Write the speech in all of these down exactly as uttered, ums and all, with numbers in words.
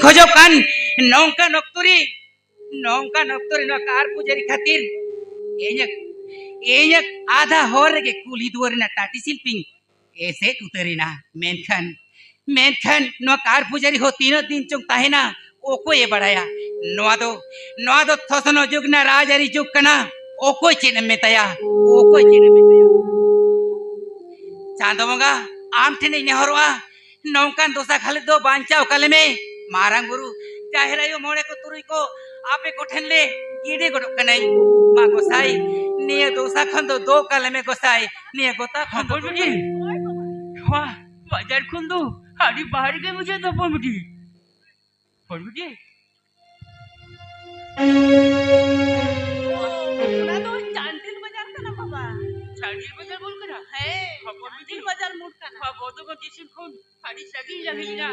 ᱠᱷᱚᱡᱚᱜ ᱠᱟᱱ ᱱᱚᱝᱠᱟᱱ ᱚᱠᱛᱚ ᱨᱮ, ᱱᱚᱝᱠᱟᱱ ᱚᱠᱛᱚ ᱨᱮ ᱱᱚᱣᱟ ᱠᱟᱨ ᱯᱩᱡᱟᱹᱨᱤ ᱠᱷᱟᱹᱛᱤᱨ ᱤᱧᱟᱹᱜ, ᱤᱧᱟᱹᱜ ᱟᱫᱷᱟ ᱦᱚᱨ ᱨᱮᱜᱮ ᱠᱩᱞᱦᱤ ᱫᱩᱣᱟᱹᱨ ᱨᱮᱱᱟᱜ ᱴᱟᱴᱤ ᱥᱤᱞᱯᱤᱧ ᱮᱥᱮᱫ ᱩᱛᱟᱹᱨᱮᱱᱟ᱾ ᱢᱮᱱᱠᱷᱟᱱ, ᱢᱮᱱᱠᱷᱟᱱ ᱱᱚᱣᱟ ᱠᱟᱨ ᱯᱩᱡᱟᱹᱨᱤ ᱦᱚᱸ ᱛᱤᱱᱟᱹᱜ ᱫᱤᱱ ᱪᱚᱝ ᱛᱟᱦᱮᱱᱟ, ᱚᱠᱚᱭᱮ ᱵᱟᱲᱟᱭᱟ? ᱱᱚᱣᱟ ᱫᱚ, ᱱᱚᱣᱟ ᱫᱚ ᱥᱚᱥᱱᱚ ᱡᱩᱜᱽ ᱨᱮᱱᱟᱜ ᱨᱟᱡᱽᱟᱹᱨᱤ ᱡᱩᱜᱽ ᱠᱟᱱᱟ᱾ ᱚᱠᱚᱭ ᱪᱮᱫ ᱮᱢ ᱢᱮᱛᱟᱭᱟ? ᱚᱠᱚᱭ ᱪᱮᱫ ᱮᱢ ᱢᱮᱛᱟᱭᱟ? ᱪᱟᱸᱫᱚ ᱵᱚᱸᱜᱟ, ᱟᱢ ᱴᱷᱮᱱᱤᱧ ᱱᱮᱦᱚᱨᱚᱜᱼᱟ, ᱱᱚᱝᱠᱟᱱ ᱫᱚᱥᱟ ᱠᱷᱟᱹᱞᱤ ᱫᱚ ᱵᱟᱧᱪᱟᱣ ᱠᱟᱞᱮ ᱢᱮ᱾ ᱢᱟᱨᱟᱝ ᱵᱩᱨᱩ, ᱡᱟᱦᱮᱨ ᱟᱭᱳ, ᱢᱚᱬᱮ ᱠᱚ ᱛᱩᱨᱩᱭ ᱠᱚ, ᱟᱯᱮ ᱠᱚᱴᱷᱮᱱ ᱞᱮ ᱜᱤᱰᱤ ᱜᱚᱫᱚᱜ ᱠᱟᱹᱱᱟᱹᱧ᱾ ᱢᱟ ᱜᱚᱸᱥᱟᱭ, ᱱᱤᱭᱟᱹ ᱫᱚᱥᱟ ᱠᱷᱚᱱ ᱫᱚ ᱫᱚ ᱠᱟᱞᱮ ᱢᱮ ᱜᱚᱸᱥᱟᱭ, ᱱᱤᱭᱟᱹ ᱜᱚᱛᱟ ᱠᱷᱚᱱ ᱫᱚ᱾ ᱦᱚᱯᱚᱱ ᱵᱤᱴᱤ, ᱱᱚᱣᱟ ᱵᱟᱡᱟᱨ ᱠᱷᱚᱱ ᱫᱚ ᱟᱹᱰᱤ ᱵᱟᱦᱨᱮ ᱜᱮ ᱵᱩᱡᱷᱟᱹᱜ ᱫᱚ ᱦᱚᱯᱚᱱ ᱵᱤᱴᱤ᱾ ᱦᱚᱯᱚᱱ ᱵᱤᱴᱤ᱾ ᱚᱱᱟ ᱫᱚ ᱪᱟᱱᱰᱤᱞ ᱵᱟᱡᱟᱨ ᱠᱟᱱᱟ ᱵᱟᱵᱟ᱾ ᱪᱟᱱᱰᱤᱞ ᱵᱟᱡᱟᱨ ᱵᱚᱞ ᱠᱟᱱᱟ? ᱦᱮᱸ, ᱦᱚᱯᱚᱱ ᱵᱤᱴᱤ᱾ ᱪᱟᱱᱰᱤᱞ ᱵᱟᱡᱟᱨ ᱢᱳᱲ ᱠᱟᱱᱟ᱾ ᱵᱟᱵᱟ ᱫᱚ ᱥᱴᱮᱥᱚᱱ ᱠᱷᱚᱱ ᱟᱹᱰᱤ ᱥᱟᱺᱜᱤᱧ ᱞᱟᱝ ᱦᱮᱡ ᱮᱱᱟ᱾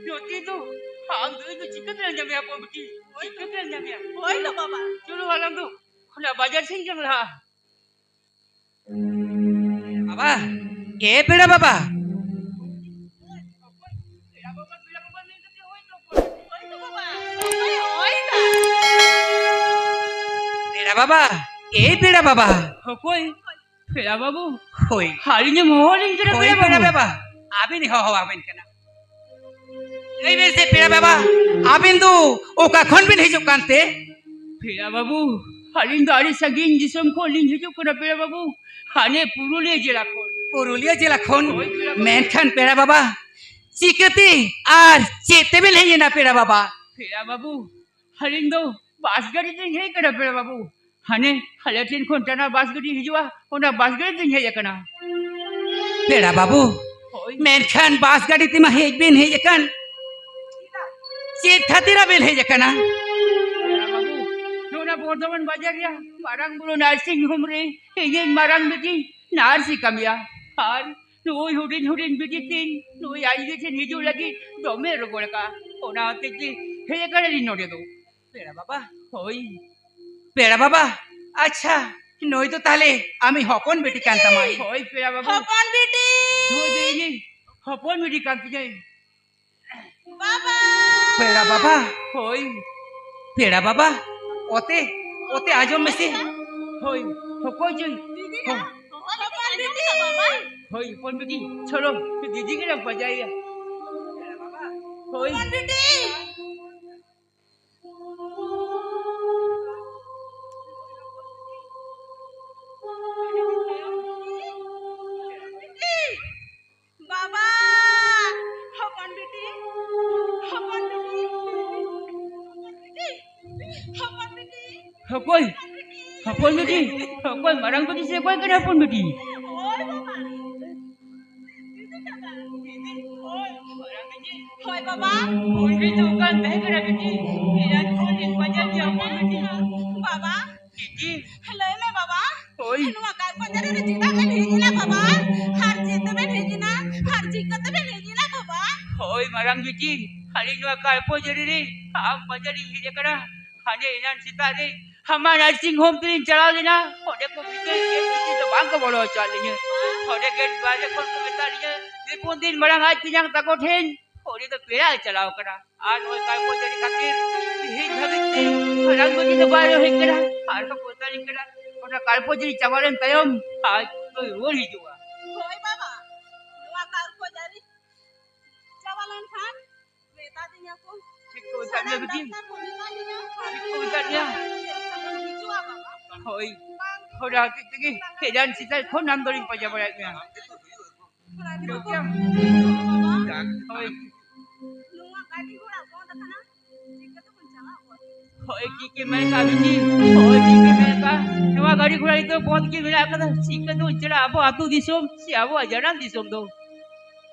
ᱱᱚᱛᱮ ᱫᱚ ᱟᱢ ᱫᱚ ᱤᱧ ᱫᱚ ᱪᱤᱠᱟᱹ ᱛᱮᱞᱟᱝ ᱧᱟᱢᱮᱭᱟ ᱦᱚᱯᱚᱱ ᱵᱤᱴᱤ? ᱦᱳᱭ ᱛᱚ᱾ ᱪᱤᱠᱟᱹ ᱛᱮᱞᱟᱝ ᱧᱟᱢᱮᱭᱟ? ᱦᱳᱭ ᱛᱚ ᱵᱟᱵᱟ᱾ ᱪᱚᱞᱚ ᱟᱞᱟᱝ ᱫᱚ ᱚᱱᱟ ᱵᱟᱡᱟᱨ ᱥᱮᱱ ᱜᱮᱞᱟᱝ ᱞᱟᱦᱟᱜᱼᱟ᱾ ᱵᱟᱵᱟ, ᱮ ᱯᱮᱲᱟ ᱵᱟᱵᱟ᱾ ᱦᱳᱭ ᱛᱚ ᱵᱟᱵᱟ᱾ ᱦᱳᱭ, ᱦᱳᱭ ᱫᱟ᱾ ᱯᱮᱲᱟ ᱵᱟᱵᱟ, ᱮ ᱯᱮᱲᱟ ᱵᱟᱵᱟ᱾ ᱚᱠᱚᱭ? ᱯᱮᱲᱟ ᱵᱟᱹᱵᱩ᱾ ᱦᱳᱭ᱾ ᱟᱹᱞᱤᱧ ᱮᱢ ᱦᱚᱦᱚ ᱟᱹᱞᱤᱧ ᱠᱟᱱᱟ ᱦᱳᱭ, ᱯᱮᱲᱟ ᱯᱮᱲᱟ ᱵᱟᱹᱵᱩ᱾ ᱵᱟᱵᱟ, ᱟᱹᱵᱤᱱ ᱦᱚᱦᱚ ᱟᱵᱮᱱ ᱠᱟᱱᱟ᱾ ᱞᱟᱹᱭ ᱵᱮᱱ ᱥᱮ ᱯᱮᱲᱟ ᱵᱟᱵᱟ, ᱟᱵᱮᱱ ᱫᱚ ᱚᱠᱟ ᱠᱷᱚᱱ ᱵᱮᱱ ᱦᱤᱡᱩᱜ ᱠᱟᱱᱛᱮ? ᱯᱮᱲᱟ ᱵᱟᱹᱵᱩ, ᱟᱹᱞᱤᱧ ᱫᱚ ᱟᱹᱰᱤ ᱥᱟᱺᱜᱤᱧ ᱫᱤᱥᱚᱢ ᱠᱷᱚᱱ ᱞᱤᱧ ᱦᱤᱡᱩᱜ ᱠᱟᱱᱟ ᱯᱮᱲᱟ ᱵᱟᱹᱵᱩ, ᱦᱟᱱᱮ ᱯᱩᱨᱩᱞᱤᱭᱟᱹ ᱡᱮᱞᱟ ᱠᱷᱚᱱ᱾ ᱯᱩᱨᱩᱞᱤᱭᱟᱹ ᱡᱮᱞᱟ ᱠᱷᱚᱱ? ᱦᱳᱭ ᱯᱮᱲᱟ ᱵᱟᱹᱵᱩ᱾ ᱢᱮᱱᱠᱷᱟᱱ ᱯᱮᱲᱟ ᱵᱟᱵᱟ, ᱪᱤᱠᱟᱹᱛᱮ ᱟᱨ ᱪᱮᱫ ᱛᱮᱵᱮᱱ ᱦᱮᱡ ᱮᱱᱟ ᱯᱮᱲᱟ ᱵᱟᱵᱟ? ᱯᱮᱲᱟ ᱵᱟᱹᱵᱩ, ᱟᱹᱞᱤᱧ ᱫᱚ ᱵᱟᱥ ᱜᱟᱹᱰᱤ ᱛᱮᱞᱤᱧ ᱦᱮᱡ ᱠᱟᱱᱟ ᱯᱮᱲᱟ ᱵᱟᱹᱵᱩ᱾ ᱦᱟᱱᱮ ᱟᱞᱮ ᱴᱷᱮᱱ ᱠᱷᱚᱱ ᱴᱟᱱᱟ ᱵᱟᱥ ᱜᱟᱹᱰᱤ ᱦᱤᱡᱩᱜᱼᱟ, ᱚᱱᱟ ᱵᱟᱥ ᱜᱟᱹᱰᱤ ᱛᱮᱧ ᱦᱮᱡ ᱟᱠᱟᱱᱟ᱾ ᱯᱮᱲᱟ ᱵᱟᱹᱵᱩ, ᱦᱳᱭ᱾ ᱢᱮᱱᱠᱷᱟᱱ ᱵᱟᱥ ᱜᱟᱹᱰᱤ ᱛᱮᱢᱟ ᱦᱮᱡ ᱵᱮᱱ ᱦᱮᱡ ᱟᱠᱟᱱ, ᱪᱮᱫ ᱠᱷᱟᱹᱛᱤᱨ ᱟᱵᱮᱱ ᱦᱮᱡ ᱟᱠᱟᱱᱟ? ᱯᱮᱲᱟ ᱵᱟᱹᱵᱩ, ᱱᱚᱣᱟ ᱵᱚᱨᱫᱷᱚᱢᱟᱱ ᱵᱟᱡᱟᱨ ᱨᱮᱭᱟᱜ ᱢᱟᱨᱟᱝ ᱵᱩᱨᱩ ᱱᱟᱨᱥᱤᱝ ᱦᱳᱢ ᱨᱮ ᱤᱧᱤᱡ ᱢᱟᱨᱟᱝ ᱵᱤᱴᱤ ᱱᱟᱨᱥ ᱮ ᱠᱟᱹᱢᱤᱭᱟ, ᱟᱨ ᱱᱩᱭ ᱦᱩᱰᱤᱧ ᱦᱩᱰᱤᱧ ᱵᱤᱴᱤ ᱛᱤᱧ ᱱᱩᱭ ᱟᱡ ᱜᱮ ᱴᱷᱮᱱ ᱦᱤᱡᱩᱜ ᱞᱟᱹᱜᱤᱫ ᱫᱚᱢᱮ ᱨᱚᱜᱚᱲ ᱟᱠᱟᱫ, ᱚᱱᱟ ᱦᱚᱛᱮᱡ ᱛᱮ ᱦᱮᱡ ᱟᱠᱟᱱᱟᱞᱤᱧ ᱱᱚᱰᱮ ᱫᱚ᱾ ᱯᱮᱲᱟ ᱵᱟᱵᱟ? ᱦᱳᱭ᱾ ᱯᱮᱲᱟ ᱵᱟᱵᱟ? ᱟᱪᱪᱷᱟ, ᱱᱩᱭ ᱫᱚ ᱛᱟᱦᱞᱮ ᱟᱢᱤᱡ ᱦᱚᱯᱚᱱ ᱵᱤᱴᱤ ᱠᱟᱱ ᱛᱟᱢᱟᱭ᱾ ᱦᱳᱭ, ᱯᱮᱲᱟ ᱵᱟᱵᱟ᱾ ᱦᱚᱯᱚᱱ ᱵᱤᱴᱤ! ᱱᱩᱭ ᱫᱚ ᱤᱧᱤᱡ ᱦᱚᱯᱚᱱ ᱵᱤᱴᱤ ᱠᱟᱱ ᱛᱤᱧᱟᱭ᱾ ᱵᱟᱵᱟ! ᱯᱮᱲᱟ ᱵᱟᱵᱟ᱾ ᱦᱳᱭ᱾ ᱯᱮᱲᱟ ᱵᱟᱵᱟ, ᱚᱛᱮ, ᱚᱛᱮ ᱟᱸᱡᱚᱢ ᱢᱮᱥᱮ᱾ ᱦᱳᱭ, ᱦᱚᱠᱚᱭ ᱪᱚᱭ᱾ ᱦᱚᱯᱚᱱ ᱵᱤᱴᱤ᱾ ᱦᱳᱭ, ᱦᱚᱯᱚᱱ ᱵᱤᱴᱤ, ᱪᱚᱞᱚ, ᱫᱤᱫᱤ ᱜᱮᱞᱟᱝ ᱯᱟᱸᱡᱟᱭᱮᱭᱟ᱾ ᱦᱳᱭ᱾ ᱦᱚᱯᱚᱱ ᱵᱤᱴᱤ᱾ ᱵᱟᱵᱟ! ᱦᱚᱯᱚᱱ ᱵᱤᱴᱤ! ᱦᱚᱯᱚᱱ ᱵᱤᱴᱤ! ᱦᱚᱯᱚᱱ ᱵᱤᱴᱤ! ᱦᱚᱯᱚᱱ ᱵᱤᱴᱤ! ᱦᱚᱯᱚᱱ ᱵᱤᱴᱤ! ᱦᱚᱯᱚᱱ ᱵᱤᱴᱤ! ᱦᱚᱯᱚᱱ ᱢᱟᱨᱟᱝ ᱵᱤᱴᱤ ᱥᱮ ᱚᱠᱚᱭ ᱠᱟᱱᱟ ᱦᱚᱯᱚᱱ ᱵᱤᱴᱤ? ᱦᱳᱭ ᱵᱟᱵᱟ! ᱦᱳᱭ ᱵᱟᱵᱟ! ᱦᱳᱭ ᱵᱤᱴᱤ, ᱚᱠᱟᱢ ᱛᱟᱦᱮᱸ ᱠᱟᱱᱟ ᱵᱤᱴᱤ? ᱮᱱᱟᱱ ᱠᱷᱚᱱ ᱞᱤᱧ ᱯᱟᱸᱡᱟ ᱠᱮᱫ ᱢᱮᱭᱟ ᱦᱚᱯᱚᱱ ᱵᱤᱴᱤ᱾ ᱵᱟᱵᱟ! ᱵᱤᱴᱤ! ᱞᱟᱹᱭ ᱢᱮ ᱵᱟᱵᱟ! ᱦᱳᱭ᱾ ᱱᱚᱣᱟ ᱠᱟᱨᱯᱚ ᱡᱟᱹᱨᱤ ᱨᱮ ᱪᱮᱫᱟᱜ ᱵᱮᱱ ᱦᱮᱡ ᱮᱱᱟ ᱵᱟᱵᱟ? ᱟᱨ ᱪᱮᱫ ᱛᱮᱵᱮᱱ ᱦᱮᱡ ᱮᱱᱟ? ᱟᱨ ᱪᱤᱠᱟᱹ ᱛᱮᱵᱮᱱ ᱦᱮᱡ ᱮᱱᱟ ᱵᱟᱵᱟ? ᱦᱳᱭ ᱢᱟᱨᱟᱝ ᱵᱤᱴᱤ, ᱟᱹᱞᱤᱧ ᱱᱚᱣᱟ ᱠᱟᱨᱯᱚ ᱡᱟᱹᱨᱤ ᱨᱮ ᱟᱢ ᱯᱟᱸᱡᱟ ᱞᱤᱧ ᱦᱮᱡ ᱟᱠᱟᱱᱟ᱾ ᱦᱟᱱᱮ ᱮᱱᱟᱱ ᱥᱮᱛᱟᱜ ᱨᱮ ᱦᱟᱢᱟ ᱱᱟᱨᱥᱤᱝ ᱦᱳᱢ ᱛᱮᱞᱤᱧ ᱪᱟᱞᱟᱣ ᱞᱮᱱᱟ, ᱚᱸᱰᱮ ᱠᱚ ᱵᱷᱤᱛᱟᱹᱨ ᱜᱮᱴ ᱵᱷᱤᱛᱤᱨ ᱫᱚ ᱵᱟᱝ ᱠᱚ ᱵᱚᱞᱚ ᱦᱚᱪᱚᱣᱟᱫ ᱞᱤᱧᱟᱹ᱾ ᱚᱸᱰᱮ ᱜᱮᱴ ᱵᱟᱦᱨᱮ ᱠᱷᱚᱱ ᱠᱚ ᱢᱮᱛᱟᱫ ᱞᱤᱧᱟᱹ, ᱯᱮ ᱯᱩᱱ ᱫᱤᱱ ᱢᱟᱲᱟᱝ ᱟᱡ ᱛᱮᱧᱟᱝ ᱛᱟᱠᱚ ᱴᱷᱮᱱ ᱩᱱᱤ ᱫᱚ ᱯᱮᱲᱟᱭ ᱪᱟᱞᱟᱣ ᱠᱟᱱᱟ᱾ ᱟᱨ ᱱᱚᱜᱼᱚᱭ ᱠᱟᱨᱯᱚ ᱡᱟᱹᱨᱤ ᱠᱷᱟᱹᱛᱤᱨ ᱛᱮᱦᱮᱧ ᱫᱷᱟᱹᱵᱤᱡ ᱛᱮ ᱢᱟᱨᱟᱝ ᱵᱟᱹᱵᱩ ᱫᱚ ᱵᱟᱭ ᱦᱮᱡ ᱠᱟᱱᱟ᱾ ᱟᱨ ᱠᱚ ᱯᱚᱭᱥᱟ ᱞᱤᱧ ᱠᱟᱱᱟ, ᱚᱱᱟ ᱠᱟᱨᱯᱚ ᱡᱟᱹᱨᱤ ᱪᱟᱵᱟ ᱞᱮᱱ ᱛᱟᱭᱚᱢ ᱟᱡ ᱫᱚᱭ ᱨᱩᱣᱟᱹᱲ ᱦᱤᱡᱩᱜᱼᱟ᱾ ᱦᱳᱭ ᱵᱟᱵᱟ, ᱱᱚᱣᱟ ᱠᱟᱨᱯᱚ ᱡᱟᱹᱨᱤ ᱪᱟᱵᱟ ᱞᱮᱱᱠᱷᱟᱱ ᱢᱮᱛᱟ ᱫᱤᱧᱟ ᱠᱚ᱾ ᱪᱮᱫ ᱠᱚ ᱢᱮᱛᱟᱫ ᱢᱮᱭᱟ ᱵᱤᱴᱤ? ᱰᱟᱠᱛᱟᱨ ᱠᱚ ᱢᱮᱛᱟ ᱫᱤᱧᱟ᱾ ᱪᱮᱫ ᱠᱚ ᱢᱮᱛᱟᱫ ᱢᱮᱭᱟ? ᱦᱤᱡᱩᱜᱼᱟ ᱵᱟᱵᱟ᱾ ᱦᱳᱭ, ᱵᱟᱝ ᱦᱳᱭ, ᱦᱚᱴᱟ ᱦᱚᱛᱮᱡ ᱛᱮᱜᱮ ᱮᱱᱟᱱ ᱥᱮᱛᱟᱜ ᱠᱷᱚᱱ ᱟᱢ ᱫᱚᱞᱤᱧ ᱯᱟᱸᱡᱟ ᱵᱟᱲᱟᱭᱮᱫ ᱢᱮᱭᱟ᱾ ᱦᱳᱭ᱾ ᱱᱚᱣᱟ ᱜᱟᱹᱰᱤ ᱜᱷᱚᱲᱟ ᱵᱚᱱᱫ ᱟᱠᱟᱱᱟ, ᱪᱤᱠᱟᱹ ᱛᱮᱵᱚᱱ ᱪᱟᱞᱟᱣ ᱠᱚᱜᱼᱟ? ᱦᱳᱭ, ᱴᱷᱤᱠ ᱜᱮ ᱢᱮᱱ ᱠᱟᱜ ᱵᱤᱱ᱾ ᱦᱳᱭ, ᱴᱷᱤᱠ ᱜᱮ ᱢᱮᱱ ᱠᱟᱜ᱾ ᱱᱚᱣᱟ ᱜᱟᱹᱰᱤ ᱜᱷᱚᱲᱟ ᱱᱤᱛᱚᱜ ᱵᱚᱱᱫ ᱜᱮ ᱢᱮᱱᱟᱜ ᱟᱠᱟᱫᱟ᱾ ᱪᱤᱠᱟᱹ ᱛᱮᱵᱚᱱ ᱪᱟᱞᱟᱜᱼᱟ ᱟᱵᱚ ᱟᱹᱛᱩ ᱫᱤᱥᱚᱢ ᱥᱮ ᱟᱵᱚᱣᱟᱜ ᱡᱟᱱᱟᱢ ᱫᱤᱥᱚᱢ ᱫᱚ?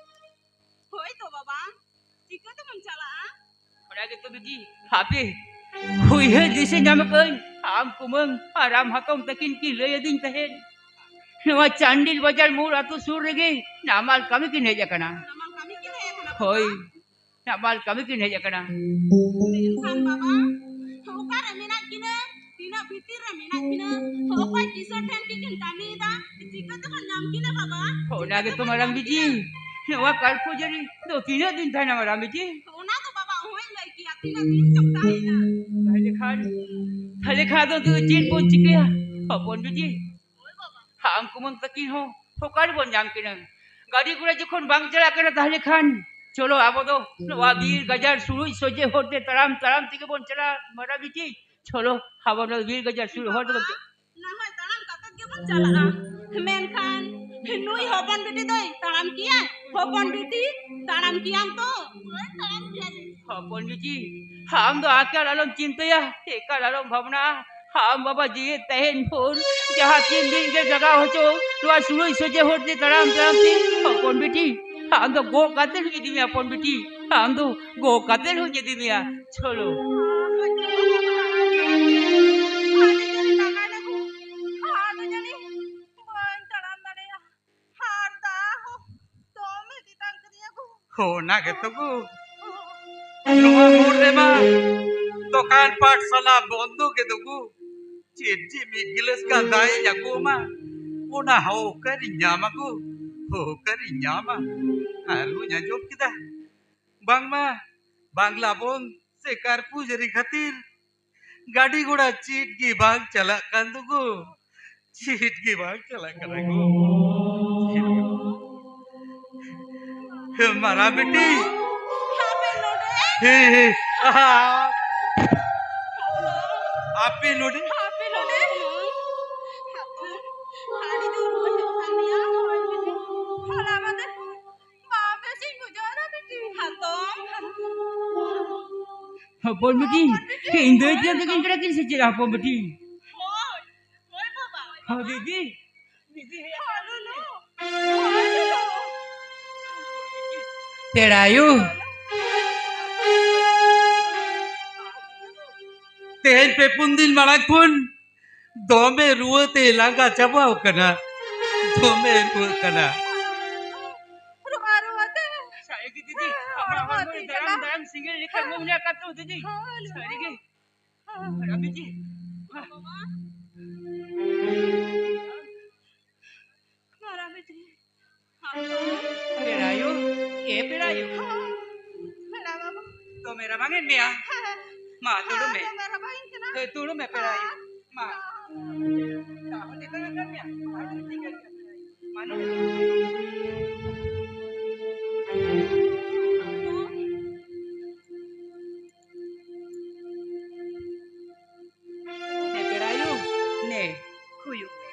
ᱦᱳᱭ ᱛᱚ ᱵᱟᱵᱟ, ᱪᱤᱠᱟᱹ ᱛᱮᱵᱚᱱ ᱪᱟᱞᱟᱜᱼᱟ? ᱚᱱᱟ ᱜᱮᱛᱚ ᱵᱤᱴᱤ, ᱦᱟᱯᱮ, ᱩᱭᱦᱟᱹᱨ ᱫᱤᱥᱟᱹ ᱧᱟᱢ ᱟᱠᱟᱫᱟᱹᱧ, ᱟᱢ ᱠᱩᱢᱟᱹᱝ ᱟᱨ ᱟᱢ ᱦᱟᱛᱚᱢ ᱛᱟᱹᱠᱤᱱ ᱠᱤᱱ ᱞᱟᱹᱭ ᱟᱹᱫᱤᱧ ᱛᱟᱦᱮᱸᱫ, ᱱᱚᱣᱟ ᱪᱟᱱᱰᱤᱞ ᱵᱟᱡᱟᱨ ᱢᱳᱲ ᱟᱹᱛᱩ ᱥᱩᱨ ᱨᱮᱜᱮ ᱱᱟᱢᱟᱞ ᱠᱟᱹᱢᱤ ᱠᱤᱱ ᱦᱮᱡ ᱟᱠᱟᱱᱟ᱾ ᱱᱟᱢᱟᱞ ᱠᱟᱹᱢᱤ ᱠᱤᱱ ᱦᱮᱡ ᱟᱠᱟᱱᱟ? ᱦᱳᱭ, ᱱᱟᱢᱟᱞ ᱠᱟᱹᱢᱤ ᱠᱤᱱ ᱦᱮᱡ ᱟᱠᱟᱱᱟ᱾ ᱢᱮᱱᱠᱷᱟᱱ ᱵᱟᱵᱟ, ᱚᱠᱟᱨᱮ ᱢᱮᱱᱟᱜ ᱠᱤᱱᱟ? ᱛᱤᱱᱟᱹᱜ ᱵᱷᱤᱛᱤᱨ ᱨᱮ ᱢᱮᱱᱟᱜ ᱠᱤᱱᱟ? ᱚᱠᱚᱭ ᱠᱤᱥᱟᱹᱬ ᱴᱷᱮᱱ ᱠᱤᱱ ᱠᱟᱹᱢᱤᱭᱮᱫᱟ? ᱪᱤᱠᱟᱹ ᱛᱮᱵᱚᱱ ᱧᱟᱢ ᱠᱤᱱᱟ ᱵᱟᱵᱟ? ᱚᱱᱟ ᱜᱮᱛᱚ ᱢᱟᱨᱟᱝ ᱵᱤᱴᱤ, ᱱᱚᱣᱟ ᱠᱟᱨᱯᱚ ᱡᱟᱹᱨᱤ ᱫᱚ ᱛᱤᱱᱟᱹᱜ ᱫᱤᱱ ᱛᱟᱦᱮᱱᱟ ᱢᱟᱨᱟᱝ ᱵᱤᱴᱤ? ᱚᱱᱟ ᱫᱚ ᱵᱟᱵᱟ ᱚᱦᱚᱧ ᱛᱟᱦᱞᱮ ᱠᱷᱟᱱ, ᱛᱟᱦᱞᱮ ᱠᱷᱟᱱ ᱫᱚ ᱪᱮᱫ ᱵᱚᱱ ᱪᱤᱠᱟᱹᱭᱟ ᱦᱚᱯᱚᱱ ᱵᱤᱴᱤ? ᱦᱟᱲᱟᱢ ᱠᱩᱢᱟᱹᱝ ᱛᱟᱹᱠᱤᱱ ᱦᱚᱸ ᱚᱠᱟ ᱨᱮᱵᱚᱱ ᱧᱟᱢ ᱠᱤᱱᱟ? ᱜᱟᱹᱰᱤ ᱜᱷᱚᱲᱟ ᱡᱚᱠᱷᱚᱱ ᱵᱟᱝ ᱪᱟᱞᱟᱜ ᱠᱟᱱᱟ, ᱛᱟᱦᱞᱮ ᱠᱷᱟᱱ ᱪᱚᱞᱚ ᱟᱵᱚ ᱫᱚ ᱱᱚᱣᱟ ᱵᱤᱨ ᱜᱟᱡᱟᱲ ᱥᱩᱲᱩᱡ ᱥᱚᱡᱷᱮ ᱦᱚᱨ ᱛᱮ ᱛᱟᱲᱟᱢ ᱛᱟᱲᱟᱢ ᱛᱮᱜᱮ ᱵᱚᱱ ᱪᱟᱞᱟᱜᱼᱟ ᱢᱟᱨᱟᱝ ᱵᱤᱴᱤ᱾ ᱪᱚᱞᱚ ᱟᱵᱚ ᱱᱚᱣᱟ ᱵᱤᱨ ᱜᱟᱡᱟᱲ ᱥᱩᱲᱩᱡ ᱦᱚᱨ ᱛᱮᱵᱚᱱ ᱪᱟᱞᱟᱜᱼᱟ᱾ ᱱᱟ ᱦᱚᱭ ᱛᱟᱲᱟᱢ ᱠᱟᱛᱮ ᱜᱮᱵᱚᱱ ᱪᱟᱞᱟᱜᱼᱟ᱾ ᱢᱮᱱᱠᱷᱟᱱ ᱱᱩᱭ ᱦᱚᱯᱚᱱ ᱵᱤᱴᱤ ᱫᱚᱭ ᱛᱟᱲᱟᱢ ᱠᱮᱭᱟ? ᱦᱚᱯᱚᱱ ᱵᱤᱴᱤ, ᱛᱟᱲᱟᱢ ᱠᱮᱭᱟᱢ ᱛᱚ? ᱦᱚᱯᱚᱱ ᱵᱤᱴᱤ, ᱟᱢ ᱫᱚ ᱮᱠᱟᱞ ᱟᱞᱚᱢ ᱪᱤᱱᱛᱟᱹᱭᱟ, ᱮᱠᱟᱞ ᱟᱞᱚᱢ ᱵᱷᱟᱵᱽᱱᱟᱜᱼᱟ᱾ ᱟᱢ ᱵᱟᱵᱟ ᱡᱤᱣᱮᱫ ᱛᱟᱦᱮᱱ ᱵᱷᱳᱨ ᱡᱟᱦᱟᱸ ᱛᱤᱱ ᱫᱤᱱ ᱜᱮ ᱡᱟᱜᱟᱣ ᱦᱚᱪᱚ, ᱱᱚᱣᱟ ᱥᱩᱲᱩᱡ ᱥᱚᱡᱷᱮ ᱦᱚᱨ ᱛᱮ ᱛᱟᱲᱟᱢ ᱛᱟᱲᱟᱢ ᱛᱮ ᱦᱚᱯᱚᱱ ᱵᱤᱴᱤ, ᱟᱢ ᱫᱚ ᱜᱚᱜ ᱠᱟᱛᱮ ᱦᱚᱸ ᱤᱫᱤ ᱢᱮᱭᱟ ᱦᱚᱯᱚᱱ ᱵᱤᱴᱤ, ᱟᱢ ᱫᱚ ᱜᱚᱜ ᱠᱟᱛᱮ ᱦᱚᱸ ᱤᱫᱤ ᱢᱮᱭᱟ᱾ ᱪᱚᱞᱚ᱾ ᱟᱫᱚ ᱡᱟᱹᱱᱤᱡ ᱵᱟᱹᱧ ᱛᱟᱲᱟᱢ ᱫᱟᱲᱮᱭᱟᱜᱼᱟ᱾ ᱟᱨ ᱫᱟᱜ ᱦᱚᱸ ᱫᱚᱢᱮ ᱛᱮᱛᱟᱝ ᱠᱟᱹᱫᱤᱧᱟ ᱜᱳ᱾ ᱦᱳ, ᱚᱱᱟ ᱜᱮᱛᱚ ᱜᱳ᱾ ᱱᱚᱣᱟ ᱢᱳᱲ ᱨᱮᱢᱟ ᱫᱚᱠᱟᱱ ᱯᱟᱴ ᱥᱟᱱᱟᱢ ᱵᱚᱱᱫᱚ ᱜᱮ ᱫᱚ ᱜᱳ᱾ ᱪᱮᱫ ᱡᱮ ᱢᱤᱫ ᱜᱤᱞᱟᱹᱥ ᱜᱟᱱ ᱫᱟᱜ ᱤᱧ ᱟᱹᱜᱩ ᱟᱢᱟ, ᱚᱱᱟ ᱦᱚᱸ ᱚᱠᱟᱨᱤᱧ ᱧᱟᱢᱟ ᱜᱳ? ᱦᱳ, ᱚᱠᱟᱨᱤᱧ ᱧᱟᱢᱟ? ᱟᱨ ᱦᱚᱸᱧ ᱟᱸᱡᱚᱢ ᱠᱮᱫᱟ ᱵᱟᱝᱢᱟ ᱵᱟᱝᱞᱟ ᱵᱚᱱᱫ ᱥᱮ ᱠᱟᱨᱯᱷᱤᱭᱩ ᱡᱟᱹᱨᱤ ᱠᱷᱟᱹᱛᱤᱨ ᱜᱟᱹᱰᱤ ᱜᱷᱚᱲᱟ ᱪᱮᱫ ᱜᱮ ᱵᱟᱝ ᱪᱟᱞᱟᱜ ᱠᱟᱱ ᱫᱚ ᱜᱳ᱾ ᱪᱮᱫ ᱜᱮ ᱵᱟᱝ ᱪᱟᱞᱟᱜ ᱠᱟᱱᱟ ᱜᱳ᱾ ᱪᱮᱫ ᱜᱮ ᱵᱟᱝ᱾ ᱦᱮ ᱢᱟᱨᱟ ᱵᱤᱴᱤ᱾ ᱦᱟᱯᱮ ᱱᱚᱰᱮ᱾ ᱦᱮ, ᱦᱮ, ᱟᱦᱟ᱾ ᱦᱟᱯᱮ ᱱᱚᱰᱮ᱾ ᱦᱟᱯᱮ ᱱᱚᱰᱮ᱾ ᱦᱟᱯᱮ᱾ ᱟᱹᱰᱤ ᱡᱳᱨ ᱨᱩᱣᱟᱹ ᱦᱮᱡ ᱟᱠᱟᱱ ᱜᱮᱭᱟ᱾ ᱦᱳᱭ ᱵᱤᱴᱤ᱾ ᱦᱚᱞᱟ ᱢᱟᱫᱷᱮᱨ ᱠᱷᱚᱱ ᱵᱟᱝ ᱵᱮᱥᱤᱧ ᱵᱩᱡᱷᱟᱹᱣ ᱮᱫᱟ ᱵᱤᱴᱤ᱾ ᱦᱟᱛᱚᱢ᱾ ᱦᱚᱯᱚᱱ ᱵᱤᱴᱤ, ᱦᱚᱯᱚᱱ ᱵᱤᱴᱤ᱾ ᱤᱧ ᱫᱚ ᱪᱮᱫ ᱛᱟᱹᱠᱤᱱ ᱠᱟᱱᱟ ᱠᱤᱱ ᱥᱮ ᱪᱮᱫ ᱦᱚᱯᱚᱱ ᱵᱤᱴᱤ? ᱦᱳᱭ, ᱦᱳᱭ ᱵᱟᱵᱟ᱾ ᱦᱚᱸ ᱫᱤᱫᱤ, ᱫᱤᱫᱤ ᱦᱮᱡ ᱦᱳᱭ ᱞᱩᱞᱩ, ᱦᱳᱭ ᱞᱩᱞᱩ᱾ ᱯᱮᱲᱟᱭᱩ᱾ ᱛᱮᱦᱮᱧ ᱯᱮ ᱯᱩᱱ ᱫᱤᱱ ᱢᱟᱲᱟᱝ ᱠᱷᱚᱱ ᱫᱚᱢᱮ ᱨᱩᱣᱟᱹ ᱛᱮ ᱞᱟᱸᱜᱟ ᱪᱟᱵᱟᱣ ᱠᱟᱱᱟ, ᱫᱚᱢᱮ ᱨᱩᱣᱟᱹᱜ ᱠᱟᱱᱟ᱾ ᱨᱩᱣᱟᱹ, ᱨᱩᱣᱟᱹ ᱛᱮ᱾ ᱥᱟᱹᱨᱤ ᱜᱮ ᱫᱤᱫᱤ, ᱟᱢᱟᱜ ᱦᱚᱲᱢᱚ ᱨᱮ ᱫᱟᱨᱟᱢ, ᱫᱟᱨᱟᱢ ᱥᱮᱸᱜᱮᱞ ᱞᱮᱠᱟ ᱢᱚᱱᱮ ᱟᱠᱟᱫ ᱛᱟᱢᱟ ᱫᱤᱫᱤ᱾ ᱦᱳᱭ, ᱥᱟᱹᱨᱤ ᱜᱮ᱾ ᱦᱳᱭ, ᱫᱤᱫᱤ᱾ ᱢᱟᱨᱟᱝ ᱵᱤᱴᱤ᱾ ᱯᱮᱲᱟᱭᱩ, ᱮ ᱯᱮᱲᱟᱭᱩ᱾ ᱯᱮᱲᱟ ᱵᱟᱹᱵᱩ᱾ ᱢᱮ ᱨᱟᱵᱟᱝ ᱮᱫ ᱢᱮᱭᱟ᱾ ᱢᱟ ᱫᱩᱲᱩᱵ ᱢᱮ᱾ ᱫᱚᱢᱮ ᱨᱟᱵᱟᱝ ᱠᱟᱱᱟ᱾ ᱦᱳᱭ, ᱫᱩᱲᱩᱵ ᱢᱮ ᱯᱮᱲᱟ ᱟᱭᱳ᱾ ᱢᱟ᱾ ᱫᱟᱜ ᱦᱚᱸ ᱛᱮᱛᱟᱝ ᱟᱠᱟᱫ ᱢᱮᱭᱟ᱾ ᱟᱨ ᱪᱮᱫ ᱪᱤᱠᱟᱹ ᱠᱮᱫᱟ ᱯᱮᱲᱟ ᱟᱭᱳ? ᱢᱟ ᱱᱚᱰᱮ᱾ ᱱᱮ ᱯᱮᱲᱟ ᱟᱭᱳ, ᱱᱮ, ᱦᱩᱭᱩᱜ ᱢᱮ᱾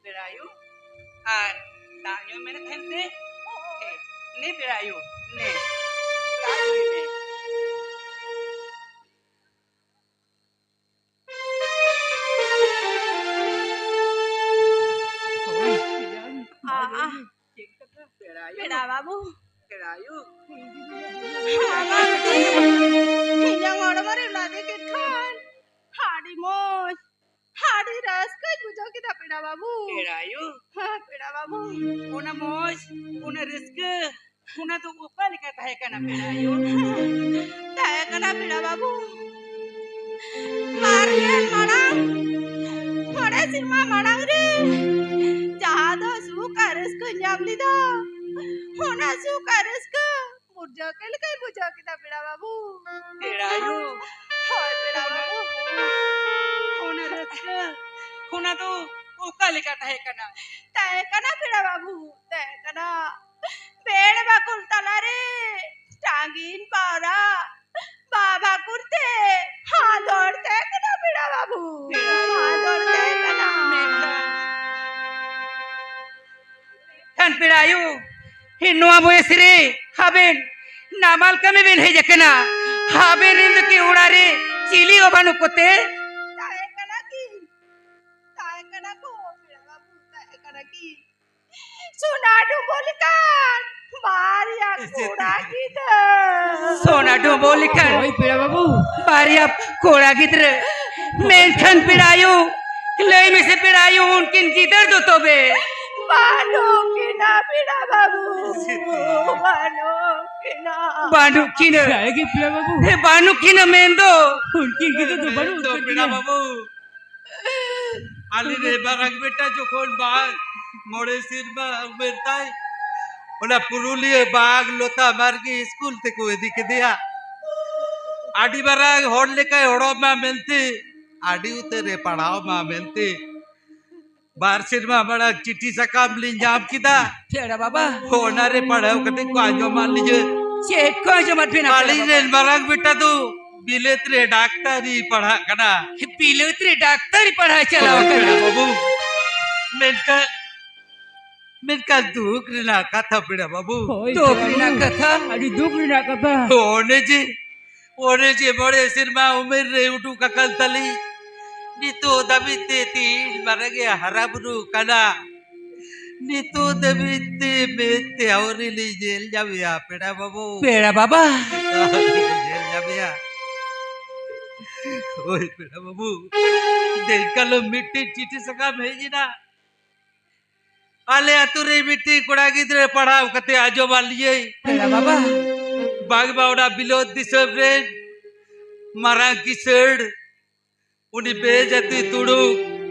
ᱯᱮᱲᱟ ᱟᱭᱳ, ᱟᱨ ᱫᱟᱜ ᱧᱩ ᱢᱮᱱᱮᱫ ᱛᱟᱦᱮᱱ ᱥᱮ? ᱦᱮᱸ, ᱱᱮ ᱯᱮᱲᱟ ᱟᱭᱳ, ᱱᱮ, ᱫᱟᱜ ᱧᱩᱭ ᱢᱮ᱾ ᱟᱦ, ᱟᱦ᱾ ᱪᱮᱫ ᱠᱟᱛᱷᱟ? ᱯᱮᱲᱟ ᱟᱭᱳ᱾ ᱯᱮᱲᱟ ᱵᱟᱹᱵᱩ᱾ ᱯᱮᱲᱟ ᱟᱭᱳ᱾ ᱟᱢᱟᱜ ᱛᱤ ᱤᱧᱟᱹᱜ ᱦᱚᱲᱢᱚ ᱨᱮ ᱞᱟᱫᱮ ᱠᱮᱫ ᱠᱷᱟᱱ ᱟᱹᱰᱤ ᱢᱚᱡᱽ, ᱟᱹᱰᱤ ᱨᱟᱹᱥᱠᱟᱹᱧ ᱵᱩᱡᱷᱟᱹᱣ ᱠᱮᱫᱟ ᱯᱮᱲᱟ ᱵᱟᱹᱵᱩ᱾ ᱯᱮᱲᱟ ᱟᱭᱳ᱾ ᱦᱮᱸ, ᱯᱮᱲᱟ ᱵᱟᱹᱵᱩ᱾ ᱚᱱᱟ ᱢᱚᱡᱽ, ᱚᱱᱟ ᱨᱟᱹᱥᱠᱟᱹ, ᱚᱱᱟ ᱫᱚ ᱚᱠᱟ ᱞᱮᱠᱟ ᱛᱟᱦᱮᱸ ᱠᱟᱱᱟ ᱯᱮᱲᱟ ᱟᱭᱳ? ᱛᱟᱦᱮᱸ ᱠᱟᱱᱟ ᱯᱮᱲᱟ ᱵᱟᱹᱵᱩ᱾ ᱵᱟᱨ ᱜᱮᱞ ᱢᱟᱲᱟᱝ, ᱢᱚᱬᱮ ᱥᱮᱨᱢᱟ ᱢᱟᱲᱟᱝ ᱨᱮ ᱡᱟᱦᱟᱸ ᱫᱚ ᱥᱩᱠ ᱟᱨ ᱨᱟᱹᱥᱠᱟᱹᱧ ᱧᱟᱢ ᱞᱮᱫᱟ, ᱚᱱᱟ ᱥᱩᱠ ᱟᱨ ᱨᱟᱹᱥᱠᱟᱹ ᱵᱩᱡᱷᱟᱹᱣ ᱠᱮᱫ ᱞᱮᱠᱟᱧ ᱵᱩᱡᱷᱟᱹᱣ ᱠᱮᱫᱟ ᱯᱮᱲᱟ ᱵᱟᱹᱵᱩ᱾ ᱯᱮᱲᱟ ᱟᱭᱳ᱾ ᱦᱳᱭ ᱯᱮᱲᱟ ᱵᱟᱹᱵᱩ᱾ ᱚᱱᱟ ᱨᱟᱹᱥᱠᱟᱹ, ᱚᱱᱟ ᱫᱚ ᱚᱠᱟ ᱞᱮᱠᱟ ᱛᱟᱦᱮᱸ ᱠᱟᱱᱟ? ᱛᱟᱦᱮᱸ ᱠᱟᱱᱟ ᱯᱮᱲᱟ ᱵᱟᱹᱵᱩ, ᱛᱟᱦᱮᱸ ᱠᱟᱱᱟ᱾ ᱵᱮᱲ ᱵᱟᱠᱩᱞ ᱛᱟᱞᱟᱨᱮ ᱴᱟᱸᱜᱤᱱ ᱯᱟᱣᱨᱟ ᱵᱟᱵᱟ ᱠᱩᱨᱛᱮ ᱦᱟᱫᱚᱲ ᱛᱮ ᱠᱟᱱᱟ ᱯᱮᱲᱟ ᱵᱟᱹᱵᱩ᱾ ᱦᱟᱫᱚᱲ ᱛᱮ ᱠᱟᱱᱟ᱾ ᱠᱷᱟᱱ ᱯᱮᱲᱟ ᱟᱭᱳ, ᱦᱮᱸ, ᱱᱚᱣᱟ ᱵᱚᱭᱮᱥ ᱨᱮ ᱟᱵᱮᱱ ᱱᱟᱢᱟᱞ ᱠᱟᱹᱢᱤ ᱵᱮᱱ ᱦᱮᱡ ᱟᱠᱟᱱᱟ᱾ ᱟᱵᱮᱱ ᱨᱮᱱ ᱫᱚ ᱠᱤ ᱚᱲᱟᱜ ᱨᱮ ᱪᱤᱞᱤ ᱦᱚᱸ ᱵᱟᱹᱱᱩᱜ ᱠᱚᱛᱮ? ᱛᱟᱦᱮᱸ ᱠᱟᱱᱟ ᱠᱤᱱ, ᱛᱟᱦᱮᱸ ᱠᱟᱱᱟ ᱠᱚ ᱯᱮᱲᱟ ᱵᱟᱹᱵᱩ, ᱛᱟᱦᱮᱸ ᱠᱟᱱᱟ ᱠᱤᱱ᱾ ᱥᱚᱱᱟ ᱰᱩᱸᱵᱩᱜ ᱞᱮᱠᱟᱱ ᱵᱟᱨᱭᱟ ᱠᱚᱲᱟ ᱜᱤᱫᱽᱨᱟᱹ᱾ ᱥᱚᱱᱟ ᱰᱩᱸᱵᱩᱜ ᱞᱮᱠᱟᱱ ᱦᱳᱭ, ᱯᱮᱲᱟ ᱵᱟᱹᱵᱩ᱾ ᱵᱟᱨᱭᱟ ᱠᱚᱲᱟ ᱜᱤᱫᱽᱨᱟᱹ᱾ ᱢᱮᱱᱠᱷᱟᱱ ᱯᱮᱲᱟ ᱟᱭᱳ, ᱞᱟᱹᱭ ᱢᱮᱥᱮ ᱯᱮᱲᱟ ᱟᱭᱳ, ᱩᱱᱠᱤᱱ ᱜᱤᱫᱟᱹᱨ ᱫᱚ ᱛᱚᱵᱮ? ᱵᱟᱹᱱᱩᱜ ᱠᱤᱱᱟ ᱯᱮᱲᱟ ᱵᱟᱹᱵᱩ, ᱵᱟᱹᱱᱩᱜ ᱠᱤᱱᱟ᱾ ᱵᱟᱹᱱᱩᱜ ᱠᱤᱱᱟ? ᱥᱟᱹᱨᱤ ᱜᱮ ᱯᱮᱲᱟ ᱵᱟᱹᱵᱩ᱾ ᱦᱮᱸ, ᱵᱟᱹᱱᱩᱜ ᱠᱤᱱᱟ ᱢᱮᱱᱫᱚ᱾ ᱩᱱᱠᱤᱱ ᱜᱤᱫᱟᱹᱨ ᱫᱚ ᱵᱟᱹᱱᱩᱜ ᱫᱚ ᱠᱤᱱᱟ᱾ ᱯᱮᱲᱟ ᱵᱟᱹᱵᱩ᱾ ᱟᱞᱮ ᱨᱮ ᱵᱟᱨᱟᱠ ᱵᱮᱴᱟ ᱡᱚᱠᱷᱚᱱ ᱵᱟᱨ ᱢᱚᱬᱮ ᱥᱮᱨᱢᱟ ᱩᱢᱮᱨ ᱛᱟᱭ, ᱚᱱᱟ ᱯᱩᱨᱩᱞᱤᱭᱟᱹ ᱵᱟᱜᱽ ᱞᱚᱛᱟ ᱢᱟᱨᱜᱤ ᱥᱠᱩᱞ ᱛᱮᱠᱚ ᱤᱫᱤ ᱠᱮᱫᱮᱭᱟ᱾ ᱟᱹᱰᱤ ᱢᱟᱨᱟᱝ ᱦᱚᱲ ᱞᱮᱠᱟᱭ ᱦᱚᱲᱚᱜ ᱢᱟ ᱢᱮᱱᱛᱮ, ᱟᱹᱰᱤ ᱩᱛᱟᱹᱨᱮ ᱯᱟᱲᱦᱟᱣ ᱢᱟ ᱢᱮᱱᱛᱮ᱾ ᱵᱟᱨ ᱥᱮᱨᱢᱟ ᱢᱟᱲᱟᱝ ᱪᱤᱴᱷᱤ ᱥᱟᱠᱟᱢ ᱞᱤᱧ ᱧᱟᱢ ᱠᱮᱫᱟ᱾ ᱪᱮᱫ ᱵᱟᱵᱟ? ᱚᱱᱟᱨᱮ ᱯᱟᱲᱦᱟᱣ ᱠᱟᱛᱮ ᱠᱚ ᱟᱸᱡᱚᱢᱟᱫ ᱞᱤᱧᱟᱹ᱾ ᱪᱮᱫ ᱠᱚ ᱟᱸᱡᱚᱢᱟᱫ ᱵᱤᱱᱟ? ᱟᱹᱞᱤᱧ ᱨᱮᱱ ᱢᱟᱨᱟᱝ ᱵᱮᱴᱟ ᱫᱚ ᱵᱤᱞᱟᱹᱛ ᱨᱮ ᱰᱟᱠᱛᱟᱨᱤ ᱯᱟᱲᱦᱟᱜ ᱠᱟᱱᱟ᱾ ᱵᱤᱞᱟᱹᱛ ᱨᱮ ᱰᱟᱠᱛᱟᱨᱤ ᱯᱟᱲᱦᱟᱣ ᱪᱟᱞᱟᱣ ᱦᱳᱭ, ᱠᱟᱱᱟ᱾ ᱯᱮᱲᱟ ᱵᱟᱹᱵᱩ᱾ ᱢᱮᱱᱠᱷᱟᱱ, ᱢᱮᱱᱠᱷᱟᱱ ᱫᱩᱠ ᱨᱮᱱᱟᱜ ᱠᱟᱛᱷᱟ, ᱯᱮᱲᱟ ᱵᱟᱹᱵᱩ᱾ ᱦᱳᱭ, ᱫᱩᱠ ᱯᱮᱲᱟ ᱨᱮᱱᱟᱜ ᱵᱟᱹᱵᱩ᱾ ᱠᱟᱛᱷᱟ? ᱟᱹᱰᱤ ᱫᱩᱠ ᱨᱮᱱᱟᱜ ᱠᱟᱛᱷᱟ᱾ ᱚᱱᱮ ᱡᱮ, ᱚᱱᱮ ᱡᱮ ᱢᱚᱬᱮ ᱥᱮᱨᱢᱟ ᱩᱢᱮᱨ ᱨᱮ ᱩᱰᱩᱠ ᱟᱠᱟᱱ ᱛᱟᱞᱤᱧ, ᱱᱤᱛᱚᱜ ᱫᱷᱟᱹᱵᱤᱡ ᱛᱮ ᱛᱤᱱ ᱢᱟᱨᱟᱝ ᱮ ᱦᱟᱨᱟ ᱵᱩᱨᱩ ᱠᱟᱱᱟ, ᱱᱤᱛᱚᱜ ᱫᱷᱟᱹᱵᱤᱡ ᱛᱮ ᱢᱮᱫ ᱛᱮ ᱟᱹᱣᱨᱤ ᱞᱤᱧ ᱧᱮᱞ ᱧᱟᱢᱮᱭᱟ, ᱯᱮᱲᱟ ᱵᱟᱹᱵᱩ᱾ ᱯᱮᱲᱟ ᱵᱟᱵᱟ᱾ ᱟᱹᱣᱨᱤ ᱞᱤᱧ ᱧᱮᱞ ᱧᱟᱢᱮᱭᱟ᱾ ᱦᱳᱭ, ᱯᱮᱲᱟ ᱵᱟᱹᱵᱩ, ᱛᱮᱦᱮᱧ ᱠᱟᱞᱚᱢ ᱢᱤᱫᱴᱮᱱ ᱪᱤᱴᱷᱤ ᱥᱟᱠᱟᱢ ᱦᱮᱡ ᱮᱱᱟ᱾ ᱟᱞᱮ ᱟᱹᱛᱩ ᱨᱮ ᱢᱤᱫᱴᱤᱡ ᱠᱚᱲᱟ ᱜᱤᱫᱽᱨᱟᱹ ᱯᱟᱲᱦᱟᱣ ᱠᱟᱛᱮ ᱟᱸᱡᱚᱢᱟᱫ ᱞᱤᱭᱟᱹᱭ᱾ ᱯᱮᱲᱟ ᱵᱟᱵᱟ᱾ ᱵᱟᱝᱢᱟ ᱚᱱᱟ ᱵᱤᱞᱚᱛ ᱫᱤᱥᱚᱢ ᱨᱮᱱ ᱢᱟᱨᱟᱝ ᱠᱤᱥᱟᱹᱬ, ᱩᱱᱤ ᱵᱮᱡᱟᱹᱛᱤ ᱛᱩᱲᱩᱠ